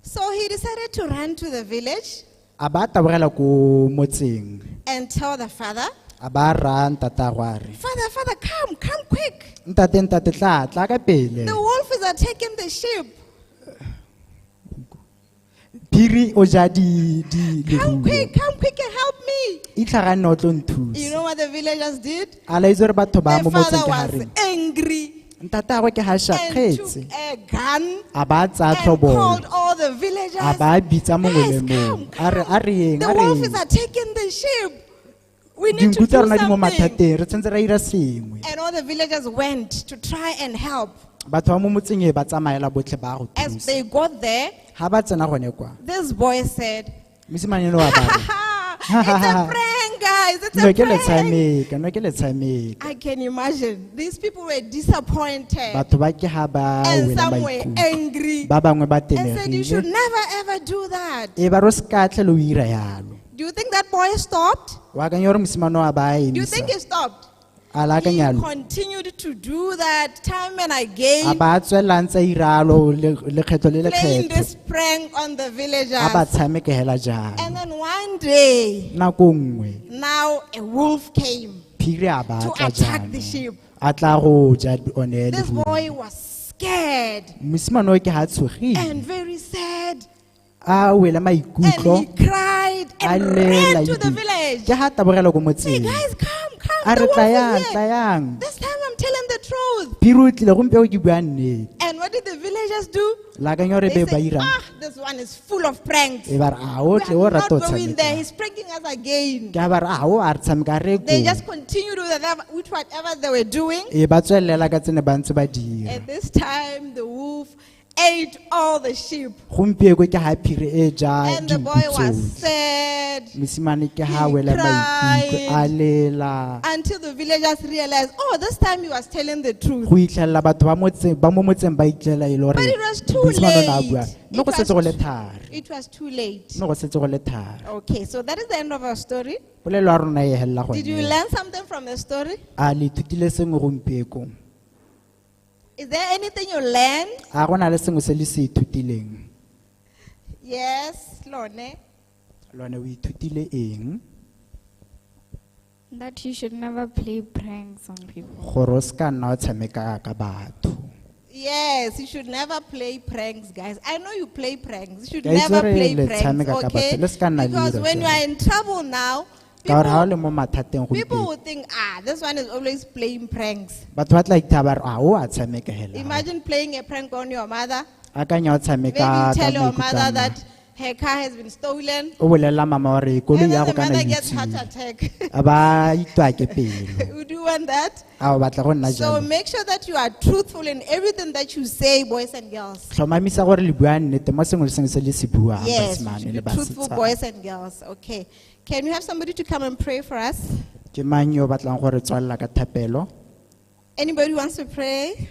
So he decided to run to the village A ba tabogela ko motseng. and tell the father, A ba raya ntatagwe a re, Father, father, come, come quick. Ntate, ntate, tla, tla ka pele. The wolf is attacking the sheep. Phiri o ja di Come leruo. quick, come quick and help me. Itlhaganne o tlo nthusa. You know what the villagers did? A la itse gore batho ba The mo father motseng ke ha was reng. angry Ntatagwe ke ha and shakgetse. took a gun A ba tsaya and tlhobolo. called all the villagers. A ba bitsa mongwe le mongwe. A re, a re eng, The a re wolf is eng. attacking the sheep. We need to Dinku tsa do rona di mo something. mathateng, re tshwanetse ra ira sengwe. And all the villagers went to try and help. Batho ba mo motseng e ba tsamaela botlhe ba go As thusa. they got there, Ha ba tsena gone kwa, this boy said, mosimane ene wa ba re, It's a prank, guys. It's No a ke le prank. tshameka, no ke le tshameka. I can imagine. These people were disappointed. Batho ba ke ha ba And wela some were maikutlo. angry. Ba bangwe ba And said, you should tenegile. never ever do that. E ba re o se ka tlhole o ira yalo. Do you think that boy stopped? Wa akanya gore mosimane wa ba a Do you emisa. think he stopped? A la He akanya yalo. continued to do that time and A again, ba tswelela ntse a iralo lekgetlo le playing lekgetlo. this prank on the A ba villagers. tshameke hela jalo. And then one day, Nako nngwe, now a wolf came phiri a ba to tla attack the jaanong. sheep. A tla go ja one This leruo. boy was scared Mosimane o ke ha tshogile. and very sad. A wele And maikutlo. he cried A and lela ran to the ebile. village. Ke ha tabogela ko Say, motseng. guys, come, come. A The re wolf tla is yang, here. tla yang. This time I'm telling the truth. Phiri o tlile gompieno ke bua nnete. And what did the villagers do? La akanya gore They be ba said, irang. this one is full of pranks. E ba re, "Ah, o We tle o are rata not ho going tshameka." there. He's pranking us again. Ke ha ba re, "Ah, o a re tshameka, re They koo." just continued with whatever they were doing. E ba tswelela ka tsene ba ntse ba dira. And this time the wolf ate all the sheep. Gompieno ke ha phiri e ja And the dinku boy was tsotlhe. sad Mosimane ke ha wela maikutlo, a cried. lela. until the villagers villagers realized, oh, this time he was telling the truth. Go itlhela batho ba motse ba mo motseng ba itlela e le gore But it was too mosimane o ne a late. bua. Mme go It setse go was le thari. It was too late. Mme go setse go le thari. Okay, so that is the end of our story. Polelo ya rona e helela Did you gone. learn something from the story? A le ithutile sengwe gompieko? Is there anything you learned? A go na le sengwe se le se ithutileng? Yes, Lone. Lone o ithutile eng? That you should never play pranks on people. Gore o seka nna o tshameka ka batho. Yes, you should never play pranks, guys. I know you play pranks. You should Ke a itse never gore play le pranks, tshameka ka okay? batho, le seka nna le Because dira when you jalo. are in trouble now, Ka gore ha o le mo mathateng people gompieno will think, ah, this one is always playing pranks. batho ba tla itha ba re a o a tshameka hela. Imagine playing a prank on your mother. Akanya o Maybe tshameka ka you tell your maikutlo mother a mang. that her car has been stolen. O bolelela mama gore koloi And ya then go the kana mother e gets heart utswilwe. attack. A ba itwa ke pelo. Would you want that? A o batla go nna So jalo? make sure that you are truthful in everything that you say, boys and girls. Tlhomamisa gore le bua nnete mo sengwe le sengwe se le se buang Yes, you basimane should le be truthful basetsana. boys and girls. Okay. Can you have somebody to come and pray for us? Ke mang yo o batlang gore tswalela ka thapelo? Anybody wants to pray?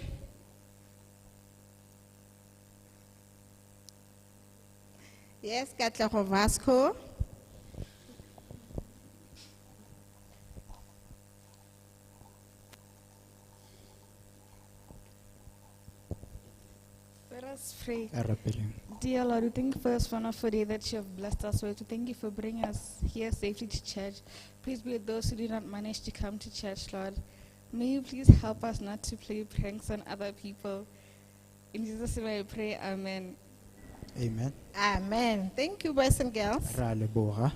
Yes, Katlego Vasco. Let us pray. A rapeleng. Dear Lord, we thank you for this wonderful day that you have blessed us with. We thank you for bringing us here safely to church. Please be with those who did not manage to come to church, Lord. May you please help us not to play pranks on other people. In Jesus' name I pray, amen. Amen. Amen. Thank you, boys and girls. Ra leboga.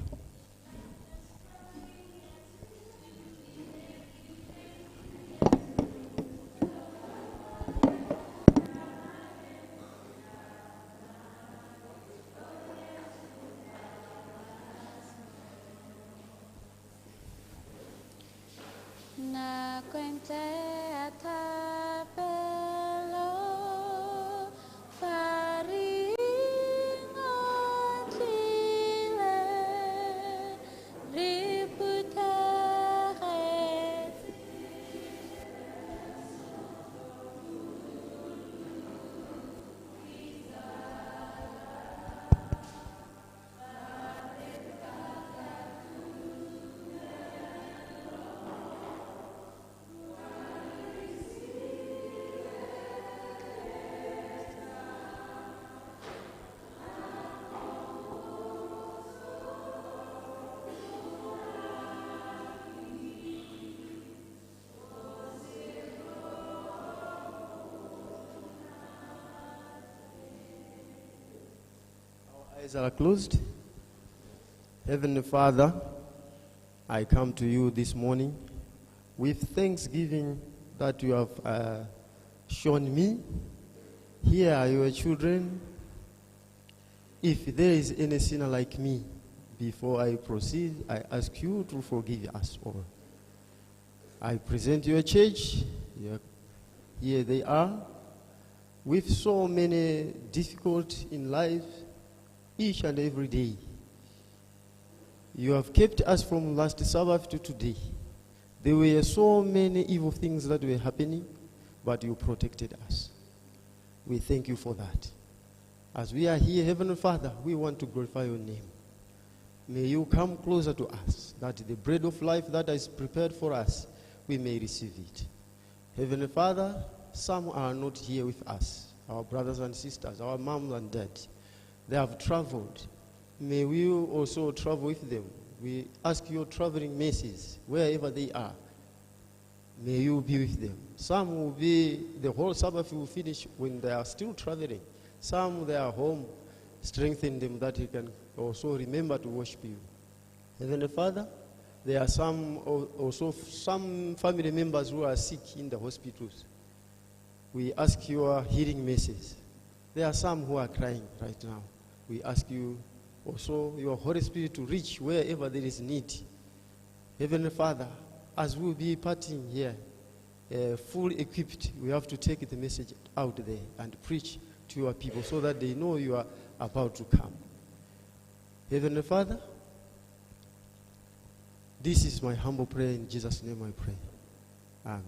Nako e ntle ya thapelo, fa re ingotlile, re phuthegetse. Eyes are closed. Heavenly Father, I come to you this morning with thanksgiving that you have shown me. Here are your children. If there is any sinner like me, before I proceed, I ask you to forgive us all. I present your church. Here they are, with so many difficulties in life, each and every day. You have kept us from last Sabbath to today. There were so many evil things that were happening, but you protected us. We thank you for that. As we are here, Heavenly Father, we want to glorify your name. May you come closer to us, that the bread of life that is prepared for us, we may receive it. Heavenly Father, some are not here with us, our brothers and sisters, our moms and dads. They have traveled. May we also travel with them. We ask your traveling mercies wherever they are. May you be with them. Some will be, the whole Sabbath will finish when they are still traveling. Some, they are home. Strengthen them that you can also remember to worship you. Heavenly Father, there are some also some family members who are sick in the hospitals. We ask your healing mercies. There are some who are crying right now. We ask you also your Holy Spirit to reach wherever there is need. Heavenly Father, as we will be parting here, fully equipped, we have to take the message out there and preach to your people so that they know you are about to come. Heavenly Father, this is my humble prayer. In Jesus' name I pray. Amen.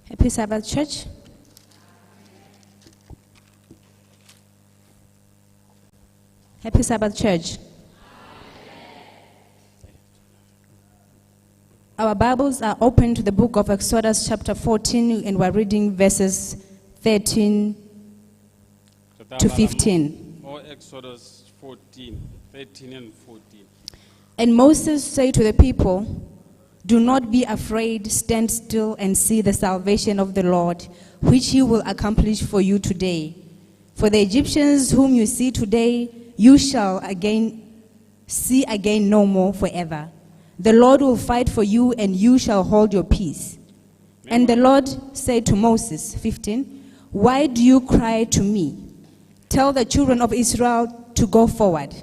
Happy Sabbath, Church. Happy Sabbath, Church. Our Bibles are open to the book of Exodus, chapter 14, and we're reading verses 13 Re tla to bala mo- 15. Mo Exodus 14, 13 and 14. And Moses said to the people, Do not be afraid, stand still and see the salvation of the Lord, which he will accomplish for you today. For the Egyptians whom you see today, you shall again see again no more forever. The Lord will fight for you, and you shall hold your peace. And the Lord said to Moses, 15, Why do you cry to me? Tell the children of Israel to go forward.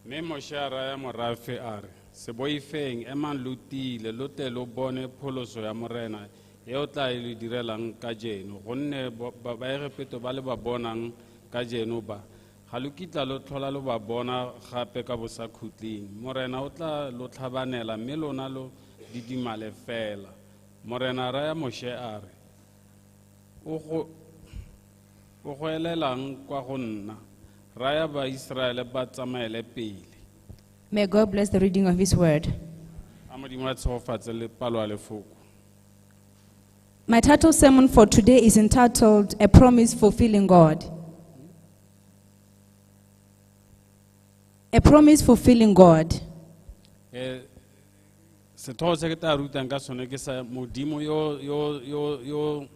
Mme Moshe a raya morafe a re, se boifeng, emang lo tiile, lo tle lo bone pholoso ya Morena e o tla e le direlang kajeno, gonne Baegepeto ba le ba bonang kajeno ba, ga lo kitla lo tlhola lo ba bona gape ka bosakhutleng. Morena o tla lo tlhabanela, mme lona lo didimale fela. Morena a raya Moshe a re, o goelelang kwa go nna, raya Baiseraele ba tsamaele pele. May God bless the reading of his word. A Modimo a tshegofatse le palo ya lefoko. My title sermon for today is entitled, A Promise Fulfilling God. A Promise Fulfilling God. Setlhogo se ke tla rutang ka sone ke sa Modimo yo, yo, yo, yo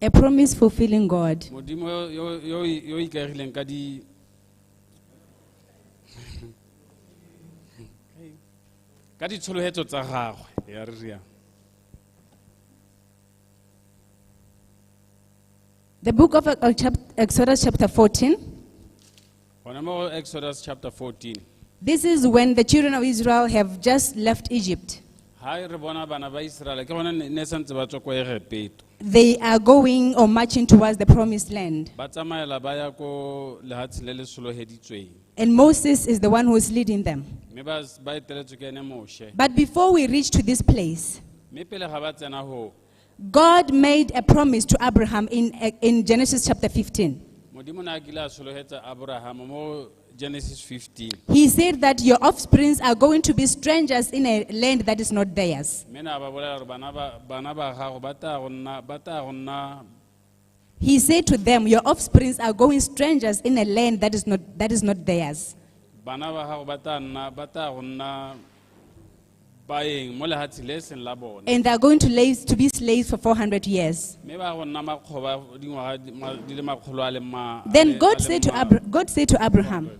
A Promise Fulfilling God. Modimo yo, yo, yo, yo ikaegileng ka di ka ditsholohetso tsa gagwe, ya re riang. The book of Exodus chapter 14. Gona mo go Exodus chapter 14. This is when the children of Israel have just left Egypt. Ha re bona bana ba Israel, ke gona ne santse ba tswa kwa Egepeto. They are going or marching towards the promised land. Ba tsamaela ba ya ko lehatshe le le soloheditsweng. And Moses is the one who is leading them. Mme ba eteletswe ke ene Moshe. But before we reach to this place, Mme pele ga ba tsena ho, God made a promise to Abraham in Genesis chapter 15. Modimo ne a kile a solohetsa Abraham mo Genesis 15. He said that your offsprings are going to be strangers in a land that is not theirs. Mme ne a ba bolela hore bana ba gago ba tla go nna, ba tla go nna He said to them, your offsprings are going strangers in a land that is not, that is not theirs. Bana ba gago ba tla nna, ba tla go nna baeng mo lehatsheng le seng la bona. And they are going to be slaves for 400 years. Mme ba go nna makgoba dingwaga di le makgolo a le Then a le ma- God said to Abraham,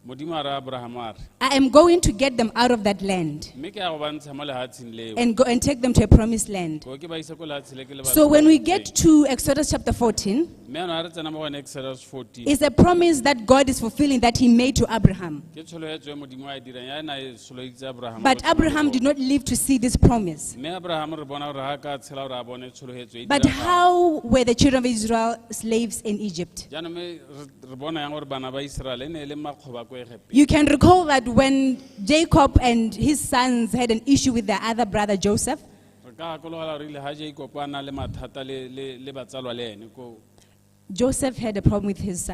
Modimo a re Abraham a re, I am going to get them out of that land Mme ke ya go ba ntsha mo lehatsheng leo. and go and take them to a promised land. Ko ke ba ise ko lehatsheng le ke le ba So when we get tshepeditseng. to Exodus chapter 14, Mme ano ha re tsena mo go yone Exodus 14. it's a promise that God is fulfilling that he made to Abraham. Ke tsholofetso e Modimo a e dirang, ya ena e soloeditse Abraham But go tshwana le Abraham bona. did not live to see this promise. Mme Abraham re bona gore ha ka tshela gore a bone tsholofetso e But diragala. how were the children of Israel slaves in Egypt? Jaanong mme re bona yang gore bana ba Israel e ne e le makgoba ko Egepeta. You can recall that when Jacob and his sons had an issue with their other brother Joseph, Re ka gakologelwa gore ile ha Jacob a na le mathata le batsalwa le ene ko Joseph had a problem with his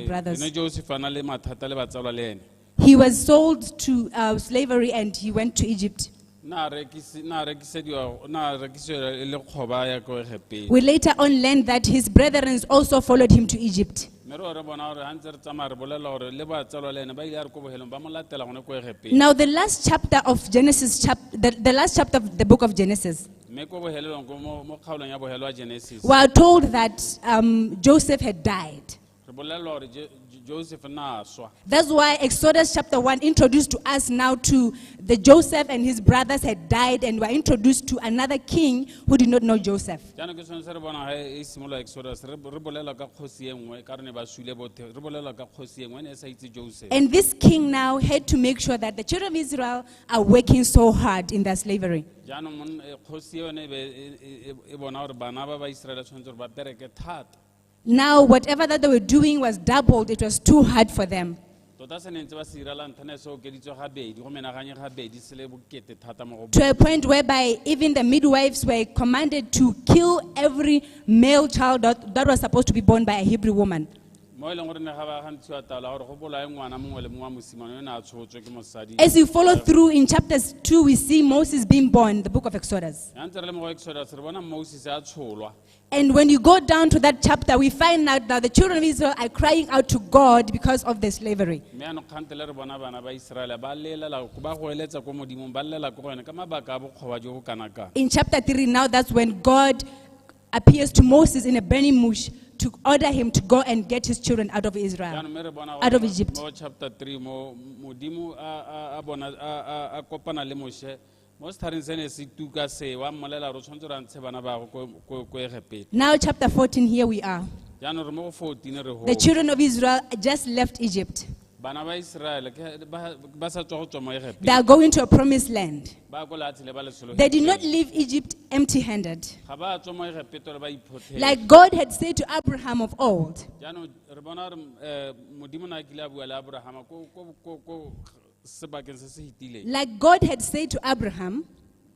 brothers. ene Joseph a na le mathata le batsalwa le ene. He was sold to slavery and he went to Egypt. Na rekisi, na rekisediwa, na rekisiwa e le kgoba ya ko Egepeta. We later on learned that his brethren also followed him to Egypt. Mme re bona gore ha ntse re tsamaya re bolela gore le batsalwa le ene ba ile a re ko bohelong ba mo latela gone ko Egepeta. Now the last chapter of Genesis, the last chapter of the book of Genesis, Mme ko bohelelong, ko mo kgaolong ya bohelo ya Genesis, we are told that Joseph had died. Re Re bolelelwa gore Joseph na a swa. That's why Exodus chapter 1 introduced to us now to the Joseph and his brothers had died and were introduced to another king who did not know Joseph. Jaanong ke sone se re bona ga e simolola Exodus re bolelwa ka kgosi e nngwe ka re ne ba sule bothe re bolelwa ka kgosi e nngwe e ne e sa itse Joseph. And this king now had to make sure that the children of Israel are working so hard in their slavery. Jaanong kgosi yone e be e bona gore bana ba ba Iseraele tshwanetse gore ba bereke thata. Now, whatever that they were doing was doubled. It was too hard for them. Tota se ne ntse ba se ira la ntlha ne se okeditswe gabedi go menaganye gabedi se le bokete thata mo go To a point whereby even the midwives were commanded to kill every male child that was supposed to be born by a Hebrew woman. Mo e leng gore ne ga ba ga ntshiwa taolo ya gore go bolae ngwana mongwe le mongwe wa mosimane yo ne a tshotswe ke mosadi. As you follow through in chapters 2, we see Moses being born, the book of Exodus. Ya ntse re le mo go Exodus re bona Moses a tsholwa. And when you go down to that chapter, we find out that the children of Israel are crying out to God because of the slavery. Mme yaanong kgantele re bona bana ba Iseraele ba lelela ba goeletsa ko modimong ba llela ko go ene ka mabaka a bokgoba jo bo kana kang. In chapter 3, now that's when God appears to Moses in a burning bush to order him to go and get his children out of Israel, Jaanong mme re bona out of gore Egypt. Mo chapter 3 mo modimo a bona a kopana le Moshe mo setlhareng se ne se tuka se wa mmolela gore o tshwanetse gore a ntshe bana ba gagwe ko Egepete. Now chapter 14, here we are. Jaanong re mo go 14 re The ho. children of Israel just left Egypt. Bana ba Iseraele ke ba sa tswa go tswa mo Egepete. They are going to a promised land. Ba ko lehatshe le ba le They did not solofetsweng. leave Egypt empty-handed. Ga ba tswa mo Egepete gore ba iphothele. Like God had said to Abraham of old. Jaanong re bona gore modimo ne a kile a bua le Abrahama ko sebakeng se se fetileng. Like God had said to Abraham,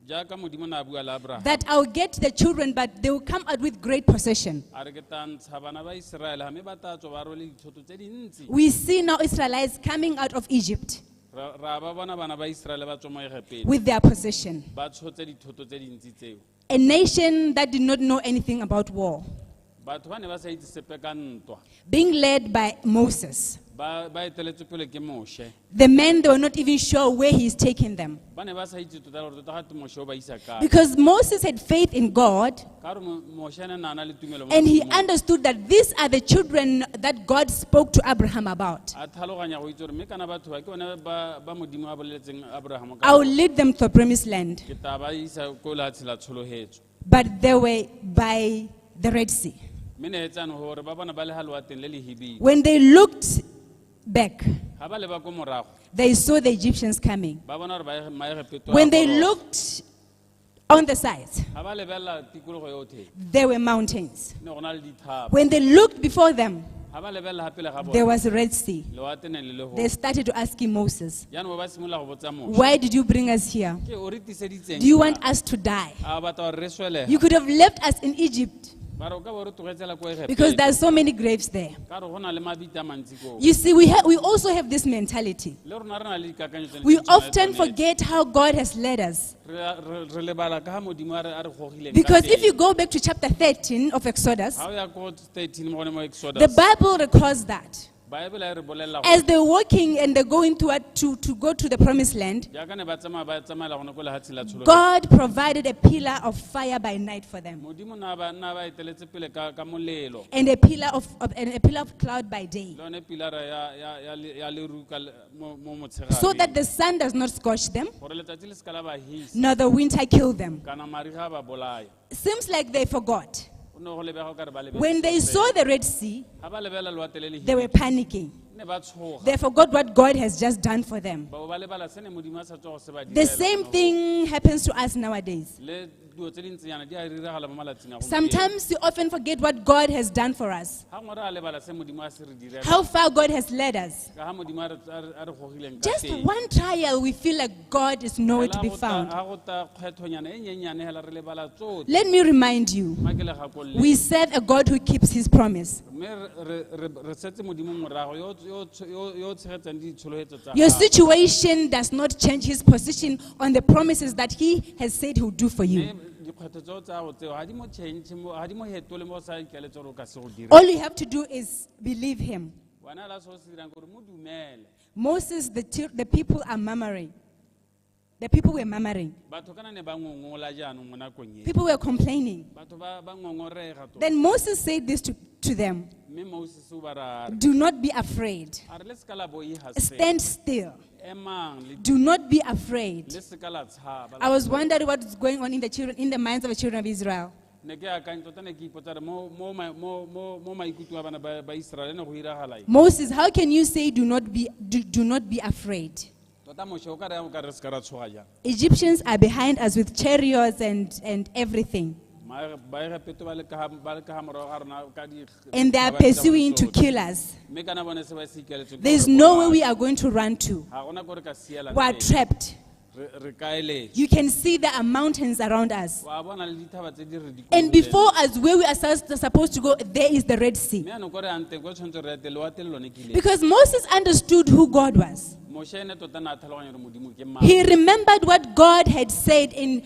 Jaaka modimo ne a bua le Abraham. that I'll get the children, but they will come out with great possession. A re ke tla ntsha bana ba Iseraele, ha mme ba tla tswa ba rwele dithoto tse dintsi. We see now Israelites coming out of Egypt Ra ba bona bana ba Iseraele ba tswa mo Egepete. with their possession. Ba tshotse dithoto tse dintsi tseo. A nation that did not know anything about war. Batho ba ne ba sa itse sepe ka ntwa. Being led by Moses. Ba eteletswe pele ke Moshe. The men, they were not even sure where he is taking them. Ba ne ba sa itse tota gore tota ga te Moshe o ba isa kae. Because Moses had faith in God. Ka gore Moshe ene ne a na le tumelo mo And he Modimong. understood that these are the children that God spoke to Abraham about. A tlhaloganya go itse gore mme kana batho ba ke bone ba modimo a boleletseng Abraham ka I will lead them to the promised land. Ke tla ba isa ko lehatshe la tsholohetso. But they were by the Red Sea. Mme ne etsane gore ba bona ba le ha lewatleng le le hibidu. When they looked back, Ga ba leba ko morago, they saw the Egyptians coming. ba bona gore Baegepeto a When they goroga. looked on the sides, Ga ba lebelela tikologo yotlhe, there were mountains. ne go na le dithaba. When they looked before them, Ga ba lebelela gape le ga there bona, was a Red Sea. lewatle ne le le They gone. started to ask him, Moses, Jaanong ba simolola go botsa Moshe, why did you bring us here? Ke o re tiseditseng Do you want ka? us to die? A o batla gore re swelega? You could have left us in Egypt Ba re o ka bo re tlogetsela ko Egepete. because there are so many graves there. Ka re go na le mabitla a mantsi koo. You see, we also have this mentality. Le rona re na le dikakanyo tsene We tse di tshwanang le often tsone. forget how God has led us. Re lebala ka ha Modimo a re gogileng ka Because if teng. you go back to chapter 13 of Exodus, Ha o ya ko 13 mo gone mo Exodus, the Bible records that Bible e re bolelela as gore they're walking and they're going to go to the promised land, jaaka ne ba tsamaya ba tsamaela gone ko lehatsheng la tsholofelo. God provided a pillar of fire by night for them Modimo na ba eteletse pele ka molelo. and a pillar of cloud by day, Le yone pilara ya leru ka mo motshegare. so that the sun does not scorch them, Gore letsatsi le se ka la ba hisa. nor the winter kill them. Kana mariga a ba bolaya. Seems like they forgot. O ne go lebega o ka re ba lebetse When they fela. saw the Red Sea, Ha ba lebelela lewatle le le they were hibidu, panicking. ne ba tshoga. They forgot what God has just done for them. Ba bo ba lebala se ne Modimo a sa tswa go se ba The direla same gone go. thing happens to us nowadays. Le dilo tse dintsinyana di a diragala mo malatsing a gompieno. Sometimes we often forget what God has done for us, Ha gongwe re a lebala se Modimo a se re direlang. how far God has led us. Ka ha Modimo a re gogileng ka Just teng. one trial, we feel like God is nowhere to Hela be go tla- found. ha go tla kgwethonyana e nyenyane hela re lebala tsotlhe. Let me remind you, Mma ke le gakolole. we serve a God who keeps his promise. Mme re setse Modimo morago yo o tshegetsang ditsholofetso tsa Your gagwe. situation does not change his position on the promises that he has said he'll do for you. Mme dikgwetlho tseo tsa go tseo ga di mo change mo, ga di mo hetole mo o sa ikaletse gore o ka se go dire. All you have to do is believe him. Wena la se o se dirang ke gore mo dumele. Moses, the people are murmuring. The people were murmuring. Batho kana ne ba ngongola jaanong mo nakong e. People were complaining. Batho ba ngongorega tota. Then Moses said this to them, Mme Moses o ba raya a re, Do not be afraid. a re le seka la boiga sepe. Stand still. Emang le Do not be afraid. le seka la tshaba. I was wondering what is going on in the children, in the minds of the children of Israel. Ne ke akanya tota ne ke ipotsa gore mo maikutlo a bana ba Israel ne go iragala eng? Moses, how can you say do not be afraid? Tota Moshe o ka reng o ka re se ka ra tshoga jang? Egyptians are behind us with chariots and everything. Baegepeto ba le ka ba le ka ha morago ga rona ka di- And they are ba di tsa pursuing to tsotlhe. kill us. Mme kana bone se ba se ikaeletseng ke There's gore no way bolaya. we are going to run to. Ga gona ko re ka sielang We are teng. trapped. Re kaeletswe. You can see there are mountains around us. Wa bona le dithaba tse di re And dikologileng. before us, where we are supposed to go, there is the Red Sea. Mme jaanong ko re yang teng, ko tshwanetse re ye teng, lewatle le lone ke le. Because Moses understood who God was. Moshe ene tota ne a tlhaloganya gore Modimo ke mang. He remembered what God had said in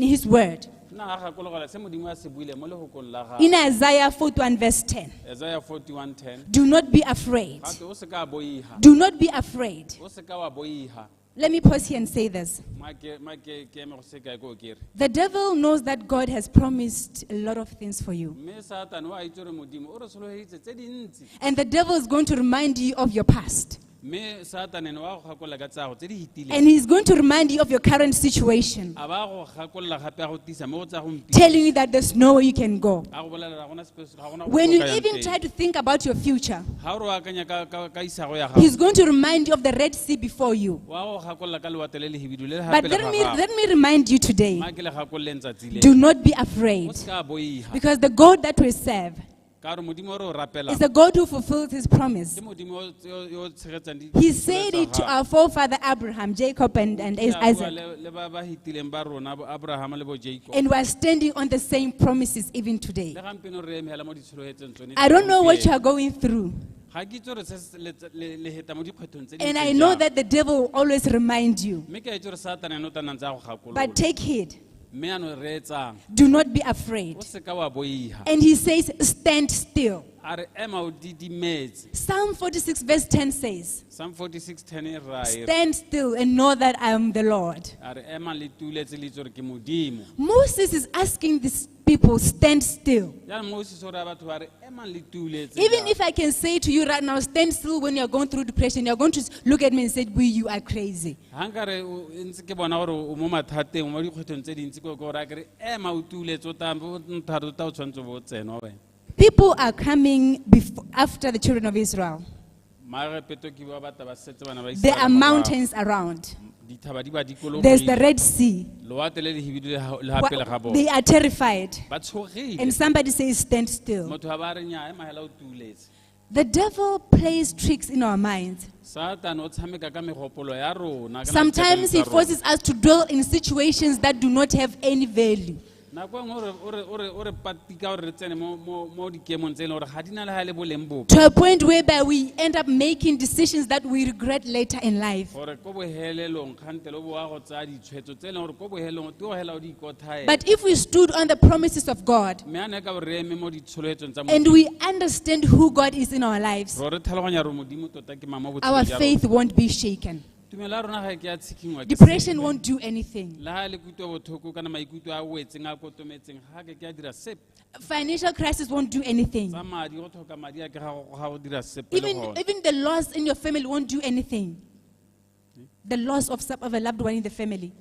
his word. Nna a gakologelwa se Modimo a se buileng mo lehokong la gagwe. In Isaiah 41 verse 10. Isaiah 41:10. Do not be afraid. Gape o seka wa boiha. Do not be afraid. O seka wa boiha. Let me pause here and say this. Ma ke eme go sekae ko ke re. The devil knows that God has promised a lot of things for you. Mme Satane o a itse gore Modimo o re solofeditse tse dintsi. And the devil is going to remind you of your past. Mme Satane ene wa go gakolola ka tsa gago tse di fetileng. And he's going to remind you of your current situation, A ba go gakolola gape a go tisa mo go tsa gompieno. telling you that there's nowhere you can go. A go bolelela ga gona sepe se- ga gona go When you ka yang even teng. try to think about your future, Ha o re o akanya ka isago ya gago. he's going to remind you of the Red Sea before you. Wa go gakolola ka lewatle le lehibidu le le ha But pele ga gago. let me remind you today, Ma ke le gakololeng tsatsi le. do not be afraid. O seka wa boiha. Because the God that we serve Ka gore Modimo o re o rapelang. is a God who fulfills his promise. Ke Modimo yo o tshegetsang He said ditsholofetso it to tsa our forefather Abraham, Jacob, and gago. Ke a bua Isaac. le ba ba hitileng ba rona, bo Abraham le bo Jacob. And we are standing on the same promises even today. Le gampieno re eme hela mo ditsholofetsong tsone I don't know what you tsa are going through. gompieno. Ga ke itse gore se se le heta mo dikgwethong tse di And I ntseng know jang. that the devil will always remind you. Mme ke a itse gore Satane ene o tla nna ntse a go gakolola. But take heed. Mme ano reetsang. Do not be afraid. O seka wa boiha. And he says, stand still. A re ema o didimetse. Psalm 46 verse 10 says, Psalm 46:10 e ra e re. stand still and know that I am the Lord. A re ema le tuletse le itse gore ke Modimo. Moses is asking these people, stand still. Jaanong Moses o raya batho ba re emang le tuletse. Even if I can say to you right now, stand still when you're going through depression, you're going to look at me and say, you are crazy. Ha nkare o ntse ke bona gore o mo mathateng, o mo dikgwethong tse dintsi, ke go raya ke re ema o tuletse, o tla o nthare o tla o tshwanetse o bo o tsenwa wena. People are coming after the children of Israel. Marepeto ke ba batla ba setse bana ba There Iseraele are morago. mountains around. Dithaba di ba dikologile. There's the Red Sea. Lewatle le lehibidu le ha pele ga bona. They are terrified. Ba tshogile. And somebody says, stand still. Motho a ba re nnyaa, ema hela o tuletse. The devil plays tricks in our minds. Satane o tshameka ka megopolo ya rona, ka Sometimes he nako tsa rona. forces us to dwell in situations that do not have any value. Nako e nngwe o re patika gore re tsene mo dikemong tse e leng gore ga di na le ha le boleng bope. To a point whereby we end up making decisions that we regret later in life. Gore ko bohelelong kgantele o bo wa go tsaya ditshwetso tse e leng gore ko bohelelong o tlo hela o di ikothaela. But if we stood on the promises of God Mme a ne ka bo re eme mo ditsholofetsong tsa and Modimo. we understand who God is in our lives, Ro re tlhaloganya gore Modimo tota ke mang mo our botshelong jwa rona. faith won't be shaken. Tumelo ya rona ga e ke ya tshikinngwa ke Depression sepe. won't do anything. Le ha le kutwa botlhoko kana maikutlo a wetseng a kotometseng ga ke a dira sepe. Financial crisis won't do anything. Tsa madi, go tlhoka madi a ke ga go dira sepe le Even, gona. even the loss in your family won't do anything. The loss of a loved one in the family.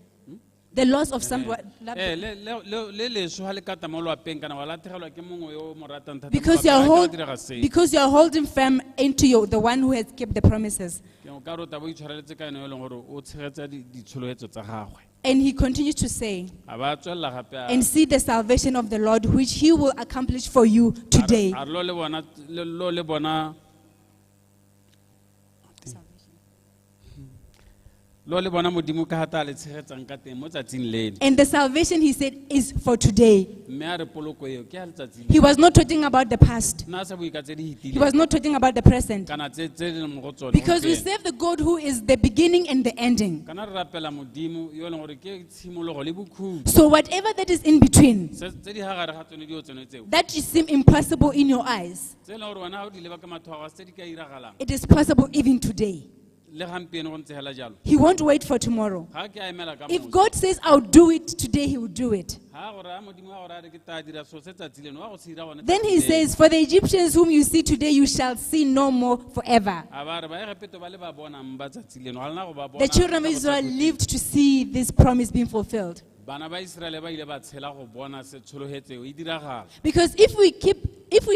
The loss of someone. loved one. Le leso ha le kata mo lwapeng kana wa latlhegelwa ke mongwe yo o mo ratang thata mo Because lwapeng, you are ga ke wa hold, direga sepe. because you are holding firm into the one who has kept the promises. Ke o ka re o tla bo o itshwareletse ka ene yo e leng gore o tshegetsa ditsholofetso tsa gagwe. And he continues to say, A ba tswelela gape a- and see the salvation of the Lord, which he will accomplish for you today. A re lo le bona, lo le bona, lo le bona Modimo ka ha ta le tshegetsang ka teng mo tsatsing leno. And the salvation, he said, is for today. Mme a re poloko eo ke ya letsatsi He was not talking about the past. Nna a sa bue ka tse di He was fetileng. not talking about the present. Kana tse di leng mo go tsone Because we gompieno. serve the God who is the beginning and the ending. Kana re rapela Modimo yo e leng gore ke tshimologo le bokhutlo. So whatever that is in between, Tse di ha gare ga tsone dio tsone tseo. that you seem impossible in your eyes, Tse e leng gore wena ha o di leba ka matlho a gago, tse di ka iragalang. it is possible even today. Le gampieno go ntse hela jalo. He won't wait for tomorrow. Ga ke a emela ka If moso. God says, I'll do it today, He will do it. Ha gore a Modimo a gore a re ke tla dira selo se tsatsi leno, wa go se dira gone Then tsatsi he leno. says, For the Egyptians whom you see today, you shall see no more forever. A ba re Baegepeto ba le ba bonang ba tsatsi leno, ga lena go ba bona The children of ka Israel botsatsi. lived to see this promise being fulfilled. Bana ba Israele ba ile ba tshela go bona se tshologetseo e diragala. Because if we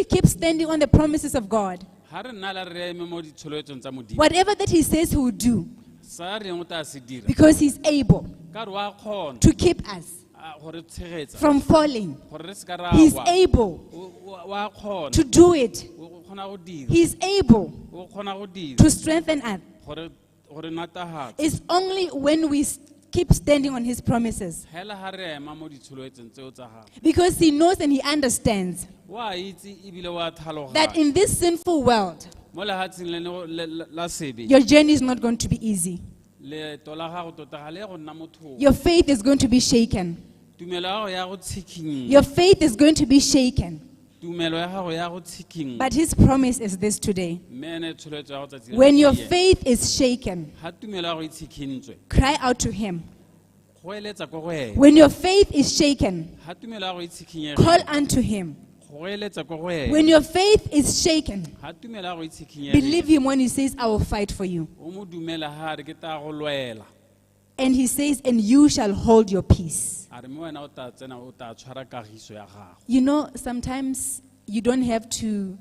keep standing on the promises of God, Ha re nna la re eme mo ditsholofetsong tsa Modimo, whatever that He says He will do, sa reng o tla se dira, because He's able ka re wa kgona to keep us a go re tshegetsa from falling, gore re se ka ra He's wa. able Wa kgona to do it. O kgona go dira. He's able O kgona go dira to strengthen us. gore gore natahatsa. It's only when we keep standing on His promises. Hela ha re ema mo ditsholofetsong tseo tsa gagwe. Because He knows and He understands Wa itse ebile wa that tlhaloganya. in this sinful world, Mo lehatsheng leno la sebe, your journey is not going to be easy. leeto la gago tota ga le ye go nna mothofo. Your faith is going to be shaken. Tumelo ya gago ya go tshikinya. Your faith is going to be shaken. Tumelo ya gago ya go tshikinya. But His promise is this today. Mme ene tsholofetso ya go tsatsi la When your gompieno. faith is shaken, Ha tumelo ya gago e tshikintswe, cry out to Him. go eletsa ko go ena. When your faith is shaken, Ha tumelo ya gago e tshikinyegile, call unto Him. go eletsa ko go ena. When your faith is shaken, Ha tumelo ya gago e tshikinyegile, believe Him when He says, I will fight for you. o mo dumela ha a re ke tla go lwela. And He says, and you shall hold your peace. A re mme wena o tla tsena o tla tshwara kagiso ya gago. You know, sometimes you don't have to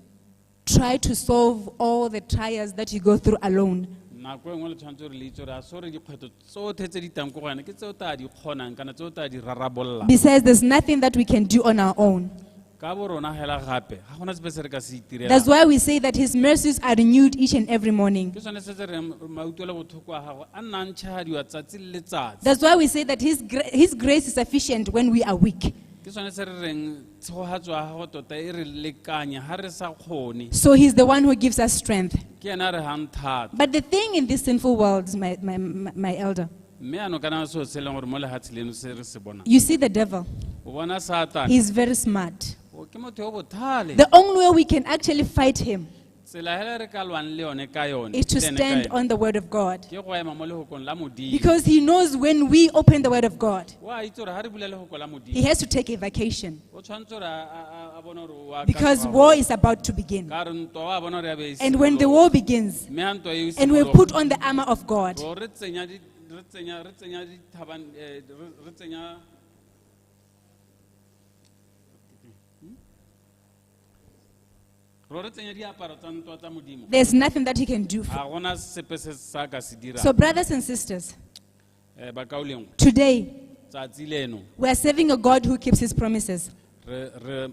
try to solve all the trials that you go through alone. Nako e nngwe le tshwanetse gore le itse gore a se gore dikgwetlho tsotlhe tse di tang ko go wena ke tse o tla di kgonang kana tse o tla di rarabololang. Besides, there's nothing that we can do on our own. Ka bo rona hela gape ga gona sepe se re ka se itirelang. That's why we say that His mercies are renewed each and every morning. Ke sone se se reng mautlwelo botlhoko a gago a nna a ntšhadiwa tsatsi le letsatsi. That's why we say that His grace is sufficient when we are weak. Ke sone se re reng tshegogatso ya gago tota e re lekanya ha re sa kgone. So He's the one who gives us strength. Ke ena a re hang thata. But the thing in this sinful world, my elder, Mme ano kana seo se e leng gore mo lehatshe leno se re se bonang. you see the devil, O bona Satane. he's very smart. O ke motho yo botlhale. The only way we can actually fight him Tsela hela re ka lwang le yone ka yone, is to le ene ka stand ene, on the word of God. ke go ema mo lehokong la Modimo. Because he knows when we open the word of God, Wa itse gore ha re bula lehoko la he Modimo, has to take a vacation. o tshwanetse gore a bone gore o a Because katoga war gore. is about to begin. Ka re ntwa wa bona gore ya be e And when the simologa. war begins, Mme ha ntwa eo e and we simologa, put on the armor of God, bo re tsenya di- re tsenya- re tsenya dithaban- re tsenya Ro re tsenya diaparo tsa ntwa tsa Modimo. there's nothing that he can do. Ga gona sepe se sa ka se dirang. So, brothers and sisters, Bakaulengwe, today tsatsi leno we are serving a God who keeps his promises. re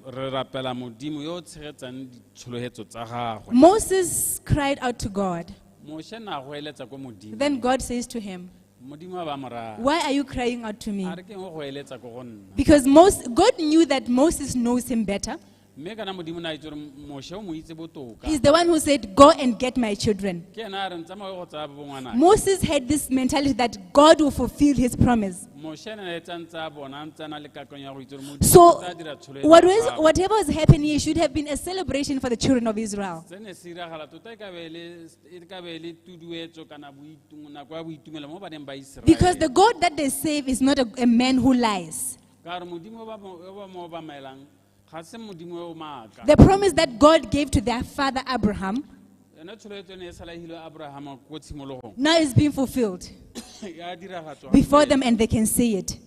rapela Modimo yo o tshegetsang ditsholofetso tsa gagwe. Moses cried out to God. Moshe na go eletsa ko Modimo. Then God says to him, Modimo a ba mo raya. Why are you crying out to me? A re ke eng o go eletsa ko go nna. Because God knew that Moses knows him better. Mme kana Modimo na itse gore Moshe o mo itse botoka. He's the one who said, Go and get my children. Ke ena a reng tsamaya o ye go tsaya bongwanake. Moses had this mentality that God will fulfill his promise. Moshe ene a etsa ntse a bona, a ntse a na le kakanyo ya go itse gore Modimo So, o tla dira tsholofetso ya gagwe. whatever was happening here should have been a celebration for the children of Israel. Se ne se diragala tota e ka be e e ka be e le tuduetso kana nako ya boitumelo mo baneng ba Iseraele. Because the God that they save is not a man who lies. Ka gore Modimo o ba mo obamelang, ga se Modimo yo o maaka. The promise that God gave to their father Abraham Yone tsholofetso e ne e sala e hilwe Abrahama ko tshimologong. now is being fulfilled Ya diragatswa before gompieno. them, and they can see it.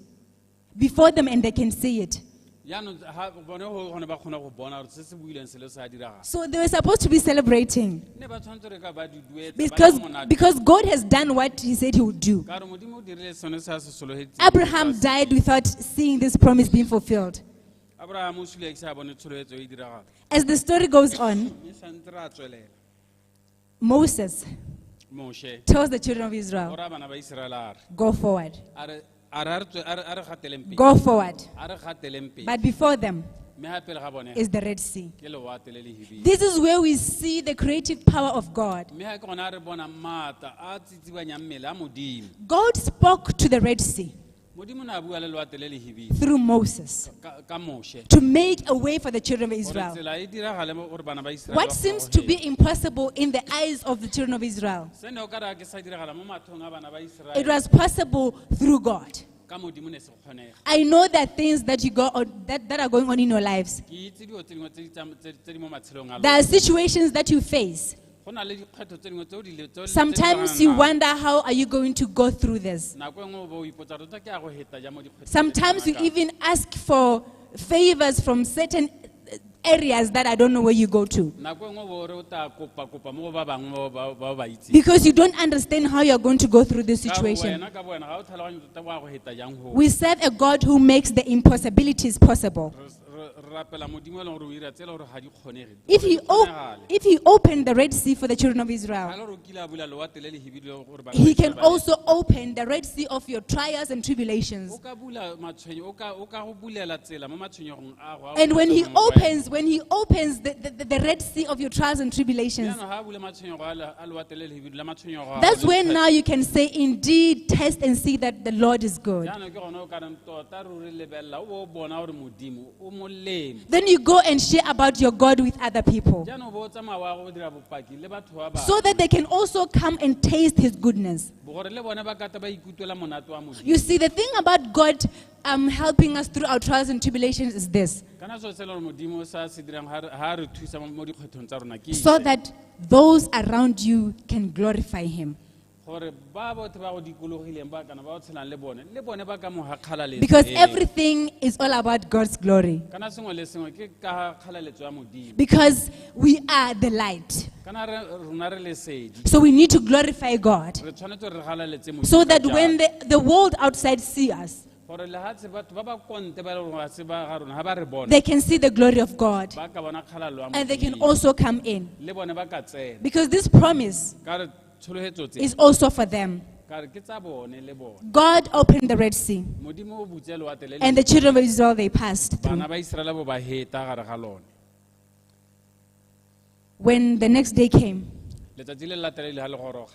Before them, and they can see it. Jaanong ha bone go gone ba kgona go bona gore se se builweng selo se a diragala. So they were supposed to be celebrating Ne ba tshwanetse gore ka ba duduetsa, ba le monate. because God has done what he said he would do. Ka gore Modimo o dirile sone se a se solofetseng. Abraham died without seeing this promise being fulfilled. Abraham o sule a ise a bone tsholofetso e diragala. As the story goes on, Mme santse re a tswelela. Moses Moshe tells the children of o Israel, raya bana ba Iseraele a re, Go forward. a re, a re, a re tswe- a re- a re gateleng pele. Go forward. A re gateleng pele. But before them Mme ha pele ga bone is the Red Sea. ke lewatle le lehibidu. This is where we see the creative power of God. Mme ha ke gona re bona maatla a tsitsibanyang mmele a Modimo. God spoke to the Red Sea. Modimo ne a bua le loate le lehibidu through Moses ka ka Moshe to make a way for the children of gore Israel. tsela e diragale mo gore bana ba Israele What ba kgone seems go to heta. be impossible in the eyes of the children of Israel, Se ne o ka re ha ke sa diragala mo mathong a bana ba it Israele was possible through God. ka Modimo ne se kgonega. I know there are things that you go on, that are going on in your lives. Ke itse dilo tse dingwe tse di tsam- tse di mo matshelong a There are lona. situations that you face. Go na le dikgwetlho tse dingwe tse o di le- tse o- tse di Sometimes lebanang you nao. wonder, how are you going to go through this? Nako e nngwe o bo o ipotsa tota ke a go heta jang mo dikgwetlhong tse di Sometimes you kanakana. even ask for favors from certain areas that I don't know where you go to Nako e nngwe o bo o re o tla kopa-kopa mo go ba bangwe ba o ba itseng. because you don't understand how you're going to go through this Ka gore situation. wena ka bo wena ga o tlhaloganye tota o a go heta jang hoo. We serve a God who makes the impossibilities possible. Re rapela Modimo e leng gore o ira tse e leng gore ga di kgonege. If Gore he, di kgonagale. if he opened the Red Sea for the children of Ha Israel, e le gore o kile a bula lewatle le lehibidu le gore bana ba he can Israele ba also open the Red Sea of your trials and tribulations. O ka bula matshwenyo, o ka go bulela tsela mo matshwenyegong a go, a o And when he tshwenyang mo go wena. opens, when he opens the Red Sea of your trials and tribulations, Jaanong ha a bula matshwenyego a a lewatle le lehibidu la matshwenyego a that's go le when dikgwetlho. now you can say, indeed, test and see that the Lord is good. Jaanong ke gone o ka reng tota ruri lebelela o bo o bona gore Modimo o molemo. Then you go and share about your God with other people Jaanong o bo o tsamaya wa go dira bopaki le batho ba bangwe. so that they can also come and taste his goodness. Gore le bone ba kata ba ikutlwela monate wa Modimo. You see, the thing about God helping us through our trials and tribulations is this: Kana selo se e leng gore Modimo o sa se dirang ha re thusa mo dikgwetlhong tsa rona ke so eng? that those around you can glorify him. Gore ba botho ba go dikologileng ba kana ba o tshelang le bone ba ka mo ha kgalaletso Because eo. everything is all about God's glory. Kana sengwe le sengwe ke ka kgalaletso ya Modimo. Because we are the light. Kana rona re lesedi. So we need to glorify God. Re tshwanetse re galaletse Modimo So ka that when jalo. the world outside see us, Gore lehatshe batho ba ba konte ba e leng gore ga se ba ga rona, ha ba re bona, they can see the glory of God. ba ka bona kgalalo ya And they can Modimo. also come in. Le bone ba ka tsena. Because this promise Ka re tsholofetso tse, is also for them. ka re ke tsa bone le bone. God opened the Red Sea. Modimo o butse lewatle le And the children of Israel, they passed through. Bana ba Israele bo ba heta gare ga lone. When the next day came, Letsatsi le latelang le ha le goroga,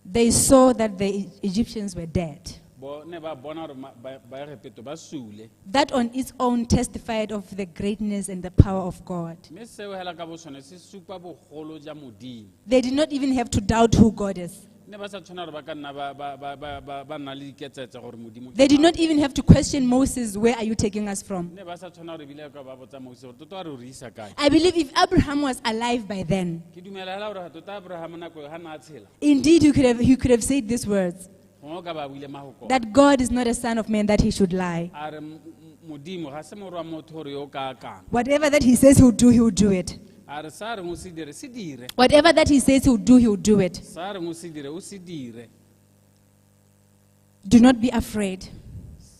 they saw that the Egyptians were dead. bo ne ba bona gore Baegepeto ba sule. That on its own testified of the greatness and the power of God. Mme seo hela ka bo sone se supa bogolo ja Modimo. They did not even have to doubt who God is. Ne ba sa tshwana gore ba ka nna ba nna le diketsetse gore Modimo ke They did mang. not even have to question Moses, where are you taking us from? Ne ba sa tshwana gore ebile ka ba botsa Moses gore tota wa re o re isa kae. I believe if Abraham was alive by then, Ke dumela hela gore tota Abraham nako eo ha na a tshela, indeed he could have said these words, gongwe o ka ba a buile mahoko. that God is not a son of man that he should lie. A re Modimo ga se morwa motho gore yo o ka akang. Whatever that he says he'll do, he'll do it. A re sa reng o se dire, se dire. Whatever that he says he'll do, he'll do it. Sa reng o se dire, o se dire. Do not be afraid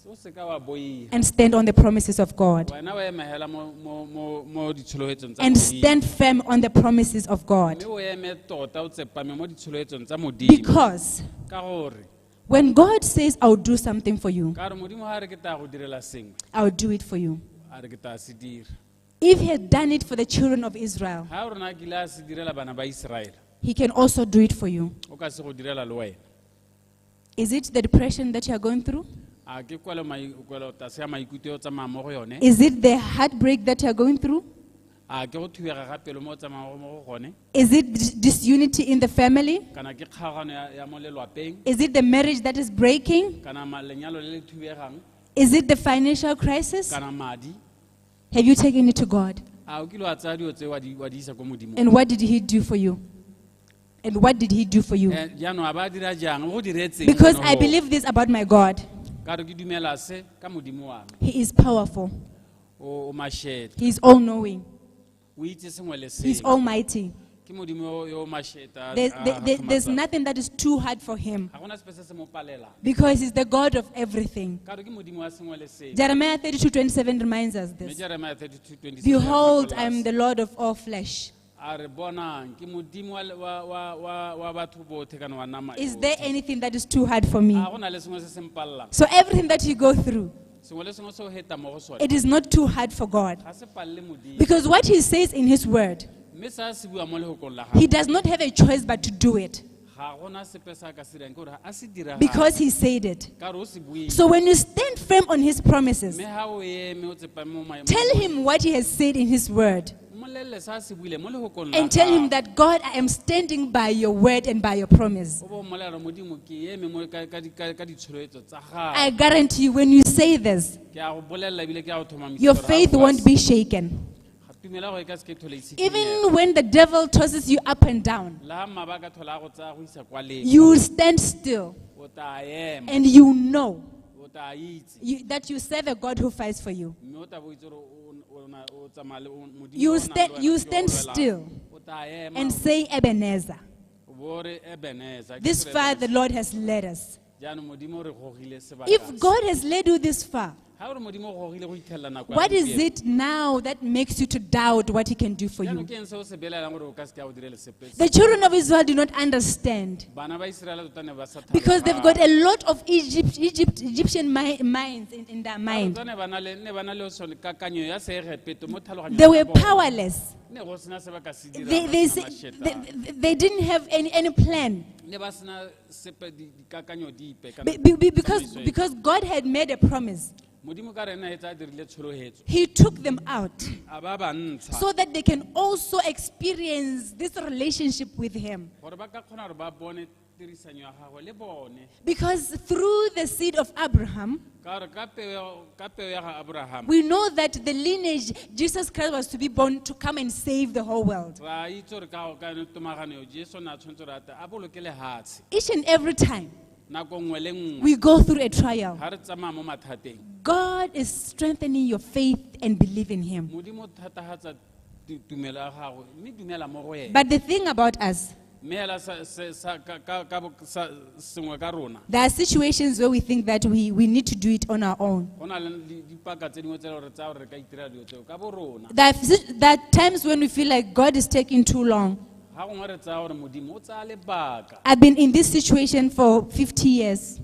O se ka wa boiha. and stand on the promises of God. Wena o eme hela mo ditsholofetsong tsa And Modimo. stand firm on the promises of God. Mme o eme tota o tsepame mo ditsholofetsong tsa Modimo. Because Ka gore, when God says, I'll do something for you, ka re Modimo ha re ke tla go direla sengwe, I'll do it for you. a re ke tla se dira. If he had done it for the children of Israel, Ha rona a kile a se direla bana ba Israele, he can also do it for you. o ka se go direla le wena. Is it the depression that you are going through? A ke kwelo tlase ya maikutlo e o tsamayang mo go yone? Is it the heartbreak that you are going through? A ke go thubega ga pelo mo o tsamayang mo go gone? Is it disunity in the family? Kana ke kgaogano ya mo lelwapeng? Is it the marriage that is breaking? Kana lenyalo le le thubegang? Is it the financial crisis? Kana madi? Have you taken it to God? A o kile wa tsaya dilo tse wa di isa ko Modimong? And what did he do for you? And what did he do for you? Jaanong a ba dira jang? O go diretseng Because gone I hoo? believe this about my God. Ka re ke dumela se ka Modimo wa me. He is powerful. O masheta. He is all-knowing. O itse sengwe le He is sengwe. almighty. Ke Modimo yo masheta a There's gakgamatsang. nothing that is too hard for him. Ga gona sepe se se mo palelang. Because he's the God of everything. Ka re ke Modimo wa sengwe le sengwe. Jeremiah 32:27 reminds us Mme this. Jeremiah 32:27 Behold, ya I am the Lord of all flesh. A re bonang, ke Modimo wa batho bothe kana wa nama Is yotlhe. there anything that is too hard for me? A go na le sengwe se se mpallang. So everything that you go through, Sengwe le sengwe se o hetang mo go sone. it is not too hard for God. Ga se palle Modimo. Because what he says in his word, Mme se a se bua mo lehokong la he gagwe, does not have a choice but to do it. Ga gona sepe se a ka se dirang ke gore a se diragale. Because he said it. Ka gore o se buile. So when you stand firm on his promises, Mme ha o eme o tsepame mo maemong- tell him what he has said in his word. Mmolelle se a se buileng mo lehokong la And tell him gagwe. that, God, I am standing by your word and by your promise. O bo mmolelela gore, Modimo ke eme mo ka ditsholofetso tsa I gago. guarantee you, when you say this, Ke a go bolelela ebile ke a go tlhomamisetsa your gore ha faith o ka won't be shaken. ga tumelo ya gago e ka se ke tlhole e tshikinyega. Even when the devil tosses you up and down, Le ha mmaba a ka tlhola a go tsaya go isa kwa le you will stand still o tla ema and you know o tla itse that you serve a God who fights for you. mme o tla bo itse gore o tsamaya le Modimo You o nang le wena you ke yo stand o lwelang. still O tla ema and say, Ebenezer, o bo re Ebenezer, ke this gore far the Ebenezer. Lord has led us. Jaanong Modimo o re gogile sebaka If se. God has led you this far, Ha o re Modimo o gogile go itlhelela nako ya what is gompieno. it now that makes you to doubt what he can do for Jaanong you? ke eng se o se belaelang gore o ka se ke a o direle sepe se? The children of Israel do not understand Bana ba Iseraele tota ne ba sa because they've got tlhaloganye. a lot of Egyptian minds in their mind. Tota ne ba na le- ne ba na le sone kakanyo ya seegepeto mo tlhaloganyong They ya were bona. powerless. Ne go sena se ba ka se dirang, They, ba they, sena say, mašetla. they didn't have any plan. Ne ba sena sepe dikakanyo dipe ka tsamaiso e. Because God had made a promise. Modimo ka re ena etse a dirile tsholohetso. He took them out A ba ntsha. so that they can also experience this relationship with him. Gore ba ka kgona gore ba bone tirisanyo ya gagwe le bone. Because through the seed of Abraham, Ka gore ka peo ya ga Abraham, we know that the lineage, Jesus Christ was to be born to come and save the whole world. ra itse gore ka yone tomagano eo, Jesu ne a tshwanetse gore a tle a boloke lehatshe. Each and every time Nako nngwe le nngwe, we go through a trial, ha re tsamaya mo mathateng, God is strengthening your faith and belief in him. Modimo o thatahatsa tumelo ya gago, mme dumela mo go ena. But the thing about us, Mme hela sengwe ka rona, there are situations where we think that we need to do it on our own. go na le dipaka tse dingwe tse e leng gore tsaya gore re ka itirela dilo tseo ka bo rona. There are times when we feel like God is taking too long. Ha gongwe re tsaya gore Modimo o tsaya lebaka. I've been in this situation for 50 years.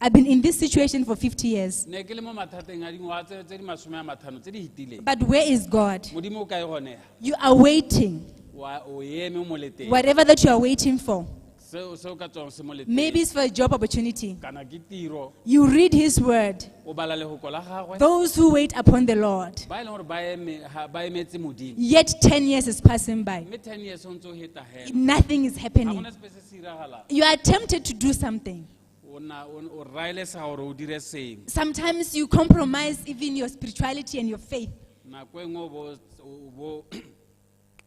I've been in this situation for 50 years. Ne ke le mo mathateng a dingwaga tse di masome a matlhano tse di fetileng. But where is God? Modimo o kae gone? You are waiting. Wa- O eme o mo leteng. Whatever that you are waiting for. Seo o ka tswang se mo leteng. Maybe it's for a job opportunity. Kana ke tiro. You read his word. O bala lehoko la gagwe. Those who wait upon the Lord. Ba e leng gore ba emetse Modimo. Yet 10 years is passing by. Mme 10 years o ntse o heta hela. Nothing is Ha happening. gona sepe se se diragalang. You are tempted to do something. O na- o raelesega gore o dire sengwe. Sometimes you compromise even your spirituality and your faith. Nako e nngwe o bo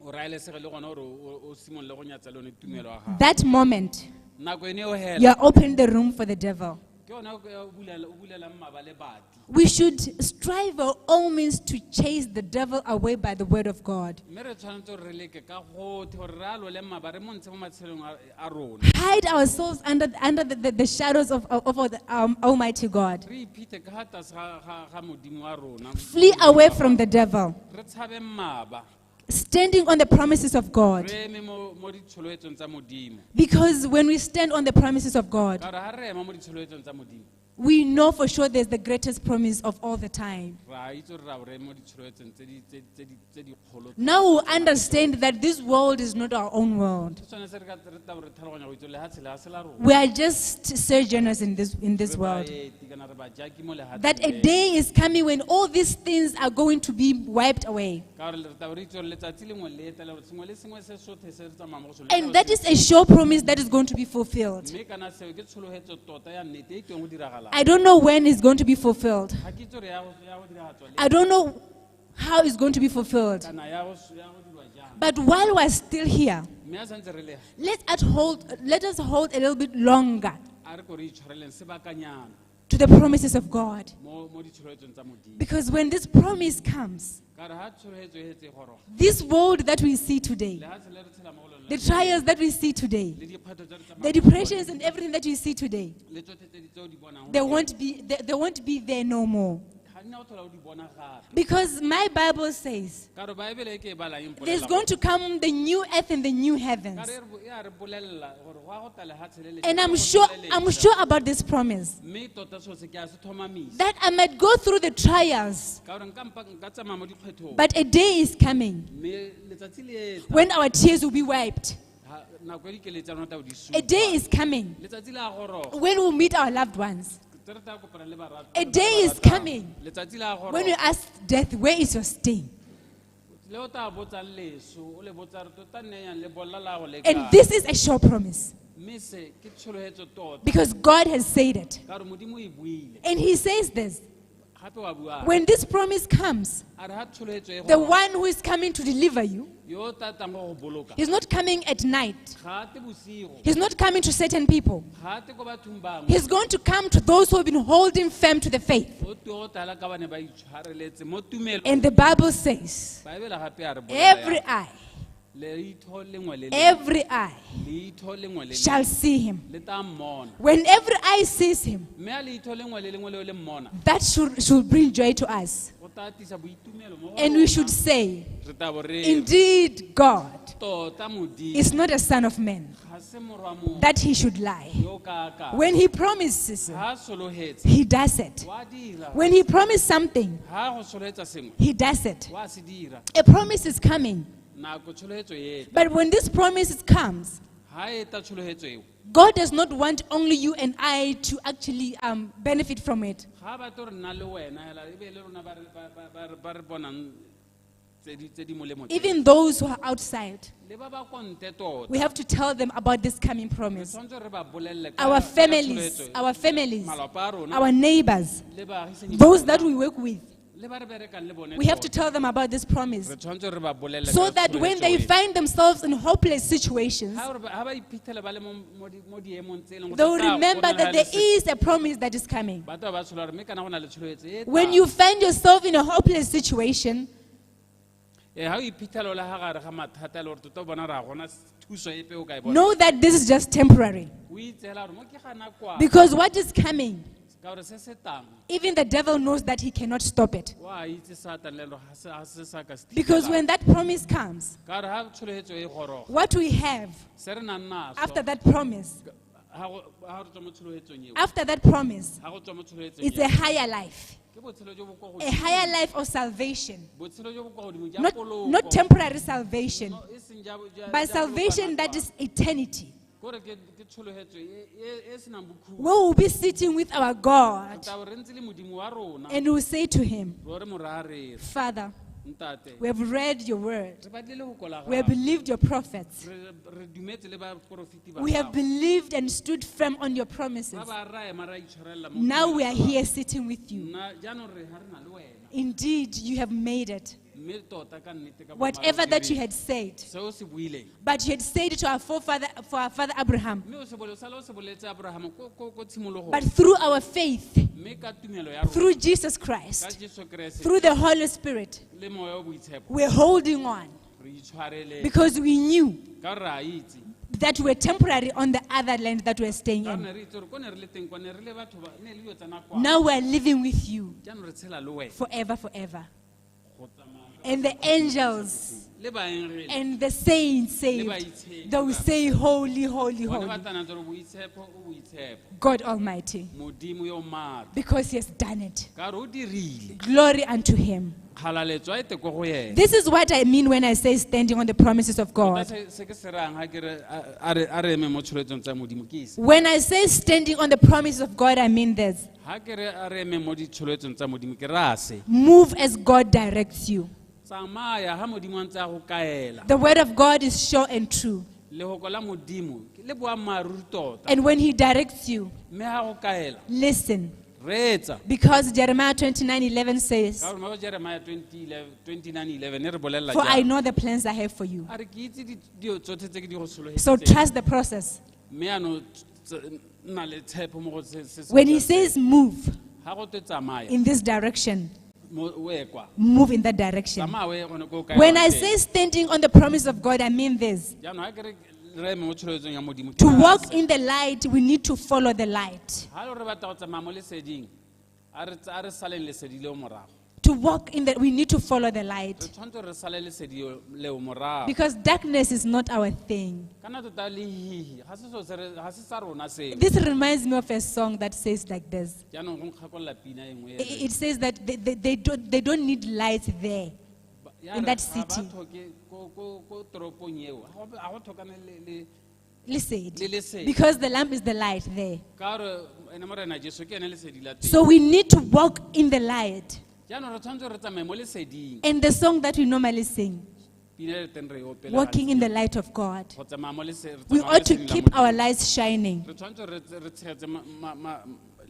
o raelesege le gone gore o simolole go nyatsa le yone tumelo ya gago. That moment, Nako ene eo hela, you are opening the room for the devil. ke yone o bulelang mmaba lebati. We should strive by all means to chase the devil away by the word of God. Mme re tshwanetse gore re leke ka gotlhe gore re alole mmaba re mo ntshe mo matshelong a rona. Hide ourselves under the shadows of the Almighty God. Re iphithe ka ha tlase ga Modimo wa rona. Flee away from the devil. Re tshabe mmaba. Standing on the promises of God. Re eme mo ditsholofetsong tsa Modimo. Because when we stand on the promises of God, Ka gore ha re ema mo ditsholofetsong tsa Modimo, we know for sure there's the greatest promise of all the time. ra itse gore ra bo re eme mo ditsholofetsong tse di kgolo. Now we understand that this world is not our own world. Ke sone se re ka re tla bo re tlhaloganya go itse gore lehatshe le ha se la rona. We are just sojourners in this Re world. baeti kana re bajaki mo lehatsheng That a lena. day is coming when all these things are going to be wiped away. Ka gore re tla bo re itse gore letsatsi lengwe le etla le gore sengwe le sengwe se sothe se re tsamayang mo go sone, And that is a sure promise that is going to be fulfilled. Mme kana seo ke tsholohetso tota ya nnete e tlileng go diragalang. I don't know when it's going to be fulfilled. Ga ke itse gore ya go diragatswa leng. I don't know how it's going to be fulfilled. Kana ya go dirwa jang. But while we're still here, Mme a santse re le ha, let us hold a little bit longer a re ko re itshwareleng sebakanyana to the promises of God. mo ditsholofetsong tsa Modimo. Because when this promise comes, Ka re ha tsholofetso e hetse e goroga, this world that we see today, lehatshe le re tshelang mo go lona the trials that we see today, le dikgwetlho tse re tsamayang the depressions and everything that you see today, le tsotlhe tse di- tse o di bonang they won't be there no more. Ga di na go tlhola o di bona gape. Because my Bible says Ka gore Baebele e ke e balang e mpolelela there's going to come the new earth and the new heavens. Ka re e re bo-, e a re bolelela gore go a go tla lehatshe le letjha, And go tla le I'm letjha. sure about this promise. Mme tota seo se ke a se tlhomamisa. That I might go through the trials, Ka gore nka mpa nka tsamaya mo dikgwethong. but a day is coming Mme letsatsi le etla. when our tears will be wiped. Ha, Nako e dikeledi tsa rona tla bo di A day is coming Letsatsi la goroga. when we'll meet our loved ones. Tse re tla kopana le barat- A day is ba ratang. coming Letsatsi la when we goroga. ask death, where is your sting? Le o tla botsang leso, o le botsa re tota nne yang le bolla la go le And kae. this is a sure promise Mme se ke tsholohetso tota. because God has said it. Ka gore Modimo e buile. And He says this Gape wa bua. when this promise comes, A re ha tsholohetso e the goroga, one who is coming to deliver you yo o tla tlang go go boloka. is not coming at night, Ga a tle bosigo. he's not coming to certain people. Ga a tle ko bathong bangwe. He's going to come to those who have been holding firm to the faith. O twe o tala ka bane ba itshwareletse mo tumelong. And the Bible says, Baebele gape a re bolela every yang. eye, Leitho lengwe le lengwe. every eye Leitho lengwe le lengwe. shall see him. Le tla mmona. When every eye sees him, Mme a leitho lengwe le lengwe leo le mmona, that should bring joy to us. go tla tlisa boitumelo mo go And we rona. should say, Re tla bo re re, indeed, God tota Modimo is not a son of man ga se morwa motho that he should lie. yo o ka akang. When he promises, Ha a solohetse, he does it. wa dira. When he promised something, Ha a go solohetsa sengwe, he does it. wa se dira. A promise is coming. Nako tsholohetso e tla. But when this promise comes, Ha e tla tsholohetso eo, God does not want only you and I to actually benefit from it. ga a batle gore nna le wena hela e be le rona ba re- ba- ba- ba re- ba re bonang tse di tse di molemo tse. Even those who are outside, Le ba ba ko ntle tota. we have to tell them about this coming Re promise. tshwanetse re ba bolelle ka- Our ka families, tsholofetso e. our families, Malapa a rona, our neighbors, le baagisani ba those rona, that we work with, le ba re berekang le bone we have to tota. tell them about this promise Re tshwanetse re ba bolelle so ka that when tsholofetso they e. find themselves in hopeless situations, Ha re ba- ha ba iphitlhela ba le mo- mo di- mo diemong tse e leng gore they will tota ha remember gona that le there se- is a promise that is coming. Ba tla ba tshola gore mme kana go na le tsholofetso e When tlang. you find yourself in a hopeless situation, Ee, ha o iphitlhela o le ha gare ga mathata e le gore tota o bona gore ga gona thuso epe o ka e bonang. know that this is just temporary. O itse hela gore mo ke ga nakwana. Because what is coming, Ka gore se se tlang, even the devil knows that he cannot stop it. wa itse Satane le gore ha se- ha se sa ka se Because thibelang. when that promise comes, Ka gore ha tsholofetso e goroga, what we have se re nang naso, after that promise, ha go- ha re tswa mo tsholofetsong eo, after that promise, ha go tswa mo tsholofetsong it's eo, a higher life. ke botshelo jo bo kwa A godimo. higher life of salvation. Botshelo jo bo kwa godimo ja Not, poloko. not temporary salvation, No, e seng ja bo- ja- but ja salvation bolokwa that is eternity. Kore ke ke tsholofetso e- e e senang bokhutlo. We will be sitting with our Re God tla bo re ntse le Modimo wa rona. and we will say to him, Ro re mo raya re re, Father, Ntate, we have read your word. re batlile lehoko la We have gago. believed your prophets. Re re dumetse le baporofeti ba We have gago. believed and stood firm on your promises. Ba ba ra ema ra itshwarella mo Now we are tumelong tsa here sitting with you. Nna jaanong re ha re na le wena. Indeed, you have made it. Mme tota ka nnete ka Whatever that you boammaaruri had said. se o se buileng. But you had said it to our forefather, for our father Abraham. Mme o se bole- o sale o se boletse Abraham ko- ko- ko tshimolohong. But through our faith, Mme ka tumelo ya rona, through Jesus ka Christ, Jesu Kreste, through the Holy Spirit, le moya o boitshepo, we're holding on re itshwareletse. because we knew Ka gore re a itse. that we're temporary on the other land that we're staying Ka gore in. ne re itse gore ko ne re le teng kwa, ne re le batho ba- ne le dilo tsa nakwana. Now we're living with you Jaanong re tshela le wena. forever, forever. Go tsamaya. And the angels Le baengele. and the saints saved, they will say, Holy, holy, Bone holy, ba tla natsa gore boitshepo o boitshepo. God Almighty, Modimo yo o maatla. because He has done it. Ka gore o dirile. Glory unto Him. Kgalaletso a e te ko go yena. This is what I mean when I say standing on the promises of Tota God. se- se ke se rayang ha ke re a- a re- a re eme mo tsholofetsong tsa Modimo ke se. When I say standing on the promises of God, I mean this. Ha ke re a re eme mo ditsholofetsong tsa Modimo ke raya se. Move as God directs you. Tsamaya ha Modimo a ntse a go kaela. The word of God is sure and true. Lehoko la Modimo le boammaaruri tota. And when He directs you, Mme ha go kaela, listen. reetsa. Because Jeremiah 29:11 says, Ka gore mo go Jeremiah 29:11 e re bolella For I jaana. know the plans I have for you. A re ke itse dilo tsotlhe tse ke di go So solofeditseng. trust the process. Mme jaanong nna le tshepo mo go se se se When He go says move Ha go twe tsamaya, in this direction, mo o ye kwa. move in that direction. Tsamaya o ye gone ko o kaelwang When I teng. say standing on the promise of God, I mean this. Jaanong ha ke re re eme mo tsholofetsong ya Modimo, ke To raya walk se. in the light, we need to follow the light. Ha le re batla go tsamaya mo leseding, a re a re saleng lesedi leo morago. To walk in the, we need to follow the Re light. tshwanetse re sale lesedi leo morago. Because darkness is not our thing. Kana tota le hihi, ga se selo se re- ga se sa rona seo. This reminds me of a song that says like this. Jaanong go nkgakolola pina e nngwe e It reng, it says that they don't need lights there ya in re that ga ba city. tlhoke ko toropong eo, ga go tlhokane le Lesedi. Le lesedi. Because the lamp is the light there. Ka gore ene Morena Jesu ke ene lesedi la teng. So we need to walk in the light. Jaanong re tshwanetse re tsamaye mo leseding. And the song that we normally sing, Pina e re teng re e opela walking in gantsi. the light of God. Go tsamaya mo lese- re We tsamaya mo ought to leseding la keep Modimo. our lights shining. Re tshwanetse re tshegetse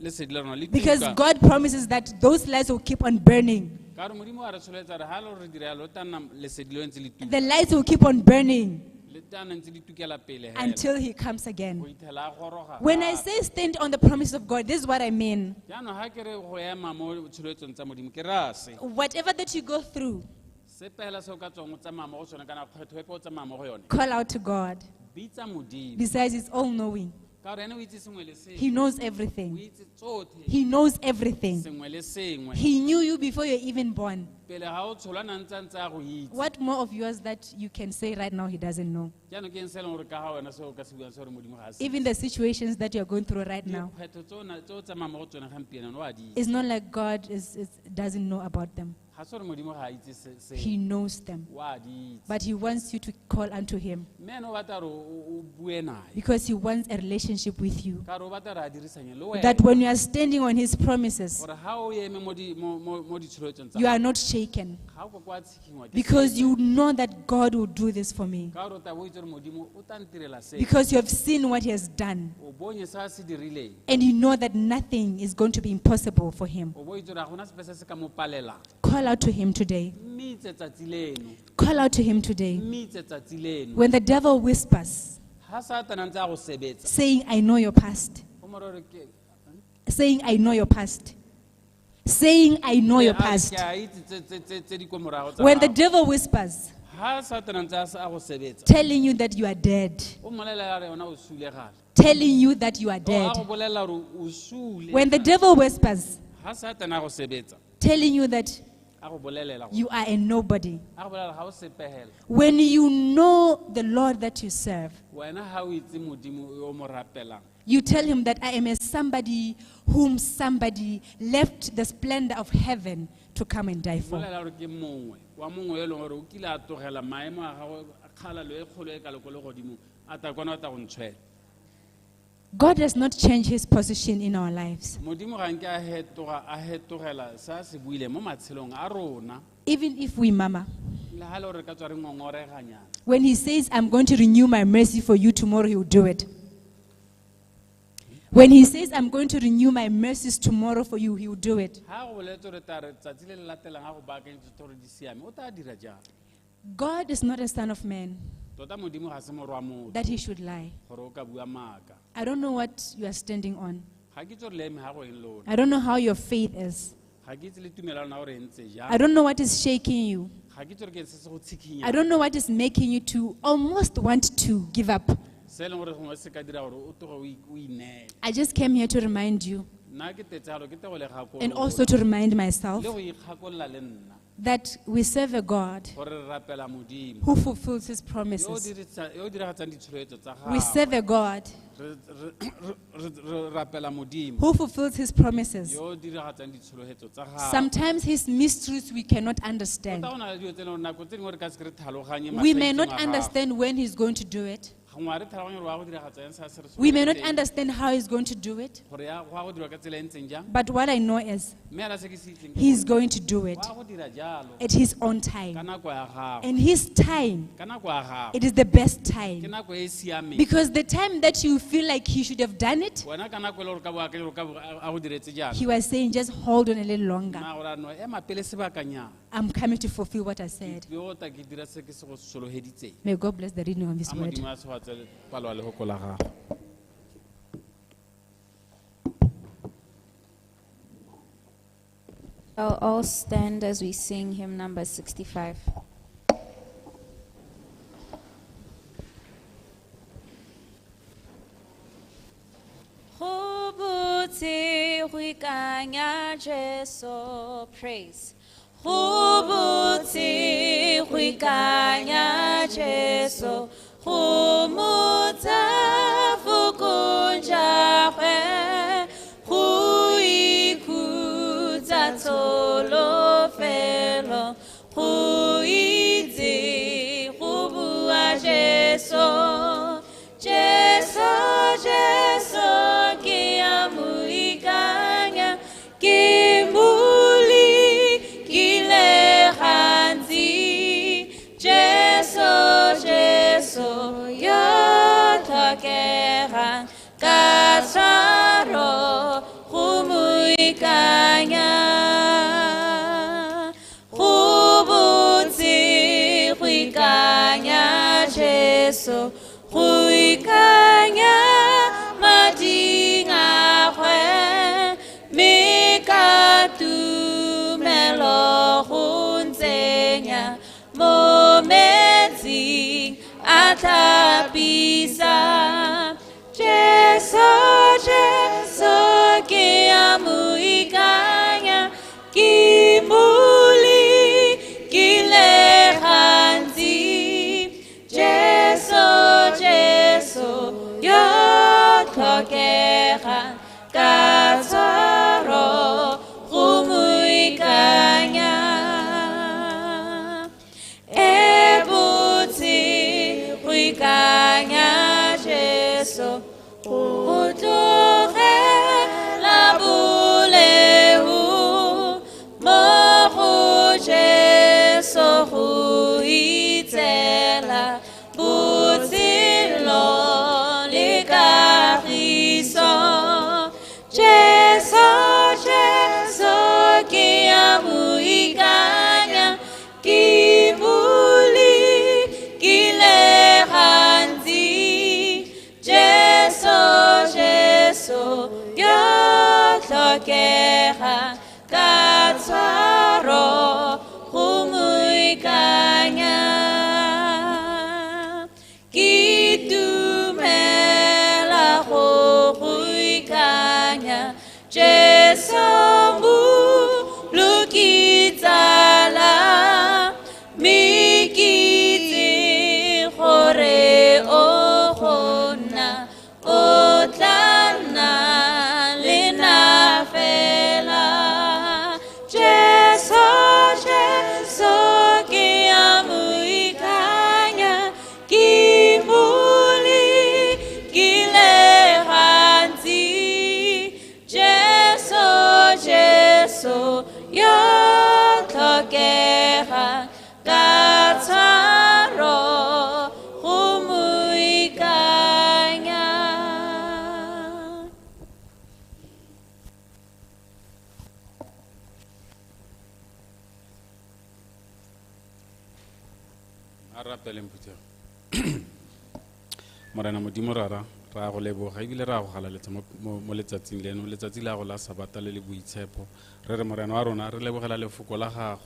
lesedi la rona le Because tuka. God promises that those lights will keep on burning. Ka gore Modimo wa re tsholetsa re ha le re dira yalo, o tla nna lesedi leo ntse le tuka. The lights will keep on burning Le tla nna ntse le tukela pele hela. until He comes again. Go ithela a goroga When I gape. say stand on the promise of God, this is what I mean. Jaanong ha ke re go ema mo tsholofetsong tsa Modimo, ke raya se. Whatever that you go through, Sepe hela se o ka tswang o tsamaya mo go sone kana kgwetlho epe o tsamaya mo go yone. call out to God. Bitsa Modimo. Besides, He's all knowing. Ka gore ene o itse sengwe le sengwe. He knows O everything. itse tsotlhe. He knows everything. Sengwe le sengwe. He knew you before you were even born. Pele ga o tsholwa na ntse a ntse a go itse. What more of yours that you can say right now he doesn't know? Jaanong ke eng se e leng gore ka ga wena se o ka se buang se gore Modimo ga a se Even the situations that you're going through right now, Dikgwetlho tse o tsamayang mo go tsone gampieno o a di itse. it's not like God doesn't know about them. Ga se gore Modimo ga a itse se. He knows them. O a di itse. But He wants you to call unto Him Mme ene o batla gore o bue nae. because He wants a relationship with you. Ka gore o batla gore a dirisanye le That wena. when you are standing on His promises, Gore ha o eme mo di- mo- mo- mo ditsholofetsong tsa you are gago, not shaken ga o ko kwa tshikinngwa ke because sepe. you know that God will do this for me. Ka gore o tla bo o itse gore Modimo o tla ntirela se. Because you have seen what He has done O bonye se a se dirileng. and you know that nothing is going to be impossible for Him. O bo itse gore ga gona sepe se se ka mo palelang. Call out to Him today. Mmitse tsatsi leno. Call out to Him today. Mmitse tsatsi leno. When the devil whispers, Ha Satane a ntse a go sebetsa. saying, I know your past, O mo reye o re ke- saying, I know your past, saying, I know your Ke a- past. ke a itse tse di ko morago tsa When the gago. devil whispers, Ha Satane a ntse a go sebetsa. telling you that you are dead, O mmolelela a re yona o sule gale. telling you that you are O a dead. go bolelela gore o sule. When the devil whispers, Ha Satane a go sebetsa. telling you that A go bolelela gore- you are a nobody. A go bolelela ga o sepehela. When you know the Lord that you serve, Wena ha o itse Modimo yo o mo rapelang. you tell him that I am a somebody whom somebody left the splendor of heaven to come and die for. Mmolelela gore ke mongwe wa mongwe yo e leng gore o kile a tlogela maemo a gagwe a kgalalo e kgolo e kalo ko legodimong a tla kwana o tla go ntshwela. God does not change his position in our lives. Modimo ga nke a hetoga a hetogela se a se buileng mo matshelong a rona. Even if we mama, Le ha le gore re ka tswa re ngongoreganyana. when he says, I'm going to renew my mercy for you tomorrow, he will do it. When he says, I'm going to renew my mercies tomorrow for you, he will do it. Ha go boletse gore tla re tsatsi le le latelang ha go baakanyetse gore di siame, o tla dira jang? God is not a son of man Tota Modimo ga se morwa motho that he should lie. gore o ka bua maaka. I don't know what you are standing on. Ga ke itse gore le eme ha go eng lona. I don't know how your faith is. Ga ke itse le tumelo ya lona gore e ntse jang. I don't know what is shaking you. Ga ke itse gore ke eng se se go tshikinyang. I don't know what is making you to almost want to give up. Se e leng gore gongwe se ka dira gore o tloge o ineele. I just came here to remind you Nna ke tetse jalo, ke te go le gakolola. and also to remind myself Le go ikgakolola le nna that we serve a God gore re rapela Modimo. who fulfills his Yo o promises. yo o diragatsang ditsholofetso tsa We gagwe. serve a God Re rapela Modimo. who fulfills his promises. Yo o diragatsang ditsholofetso tsa gagwe. Sometimes his mysteries we cannot understand. Tota go na le dilo tse e leng gore nako tse dingwe re ka se ke re tlhaloganye We may masaitseng not a gagwe. understand when he's going to do it. Gongwe ga re tlhaloganye gore wa go diragatsa eng se a se re We may not solofetseng. understand how he's going to do it. Gore ya go a go dirwa ka tsela e ntseng jang. But what I know is Mme hela se ke se itseng ke he's gore going to do it wa go dira jalo at his own ka time. nako ya gagwe. And his time, Ka nako ya gagwe. it is the best Ke time. nako e e siameng. Because the time that you feel like he should have done it, Wena ka nako e le gore ka bo akanya gore ka bo a go diretse jaana. he was saying, just hold on a little longer. Nna gore a no ema pele sebakanyana. I'm coming to fulfill what I said. Ke tlo tla ke dira se ke se go soloeditseng. May God bless the reading of this A word. Modimo a segofatse palo ya lefoko la gagwe. I'll all stand as we sing hymn number 65. Go botse go ikanya Jesu, praise. Go botse go ikanya Jesu, go mo tsa fokong ja gagwe, go ikhutsa tsholofelo, go itse go bua Jesu. Jesu tshwaro go mo ikanya. Go botse go ikanya Jesu, go ikanya mading a gwe, mme ka tumelo go ntsenya mo metsing a tlhapisa. Jesu, Jesu ke a mo ikanya, ke mo lekile gantsi. Jesu, Jesu yo tlhokegang ka tshwaro go mo ikanya. E botse go ikanya Jesu, go tlogela boleo mo go Jesu go itseela botshelo le kagiso. Jesu, Jesu ke a mo ikanya, ke mo lekile gantsi. Jesu, Jesu yo tlhokegang ka tshwaro go mo ikanya. Ke itumela go go ikanya Jesu Mmoloki tsala, mme ke itse gore o go nna, o tla nna le nna fela. Jesu, Jesu ke a mo ikanya, ke mo lekile gantsi. Jesu, Jesu yo tlhokegang ka tshwaro go mo ikanya. A re rapeleng phuthego. Morena Modimo Rara, re a go leboga ebile re a go galaletsa mo letsatsing leno, letsatsi la go la Sabata le le boitshepo. Re re Morena wa rona, re lebogela lefoko la gago,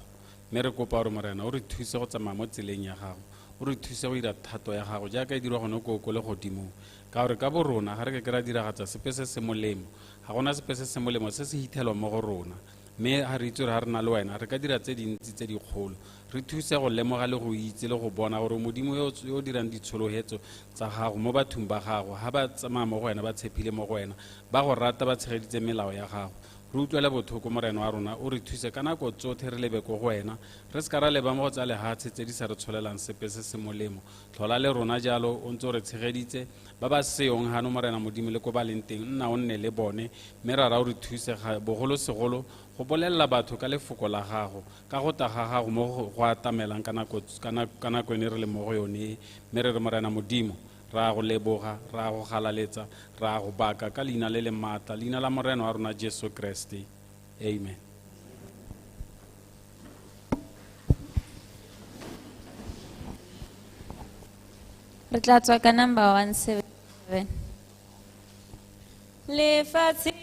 mme re kopa gore Morena o re thuse go tsamaya mo tseleng ya gago, o re thuse go dira thato ya gago jaaka e dirwa gone ko legodimong. Ka gore ka bo rona ga re ke ra diragatsa sepe se se molemo, ga gona sepe se se molemo se se hithelwang mo go rona. Mme ga re itse gore ga re na le wena re ka dira tse dintsi tse dikgolo. Re thuse go lemoga le go itse le go bona gore Modimo yo o dirang ditsholohetso tsa gago mo bathong ba gago, ga ba tsamaya mo go wena, ba tshepile mo go wena, ba go rata, ba tshegeditse melao ya gago. Re utlwele botlhoko Morena wa rona, o re thuse ka nako tsotlhe re lebe ko go wena, re se ka ra leba mo go tsa lehatshe tse di sa re tsholelang sepe se se molemo. Tlhola le rona jalo o ntse o re tshegeditse, ba ba seyong gano Morena Modimo le ko ba leng teng, nna o nne le bone, mme rara o re thuse bogolosegolo go bolelela batho ka lefoko la gago, ka go tla ga gago mo go atamelang ka nako ene re le mo go yone. Mme re re Morena Modimo, re a go leboga, re a go galaletsa, re a go baka ka leina le le maatla, leina la Morena wa rona Jesu Kreste. Amen. Re tla tswa ka number 177. Lefatshe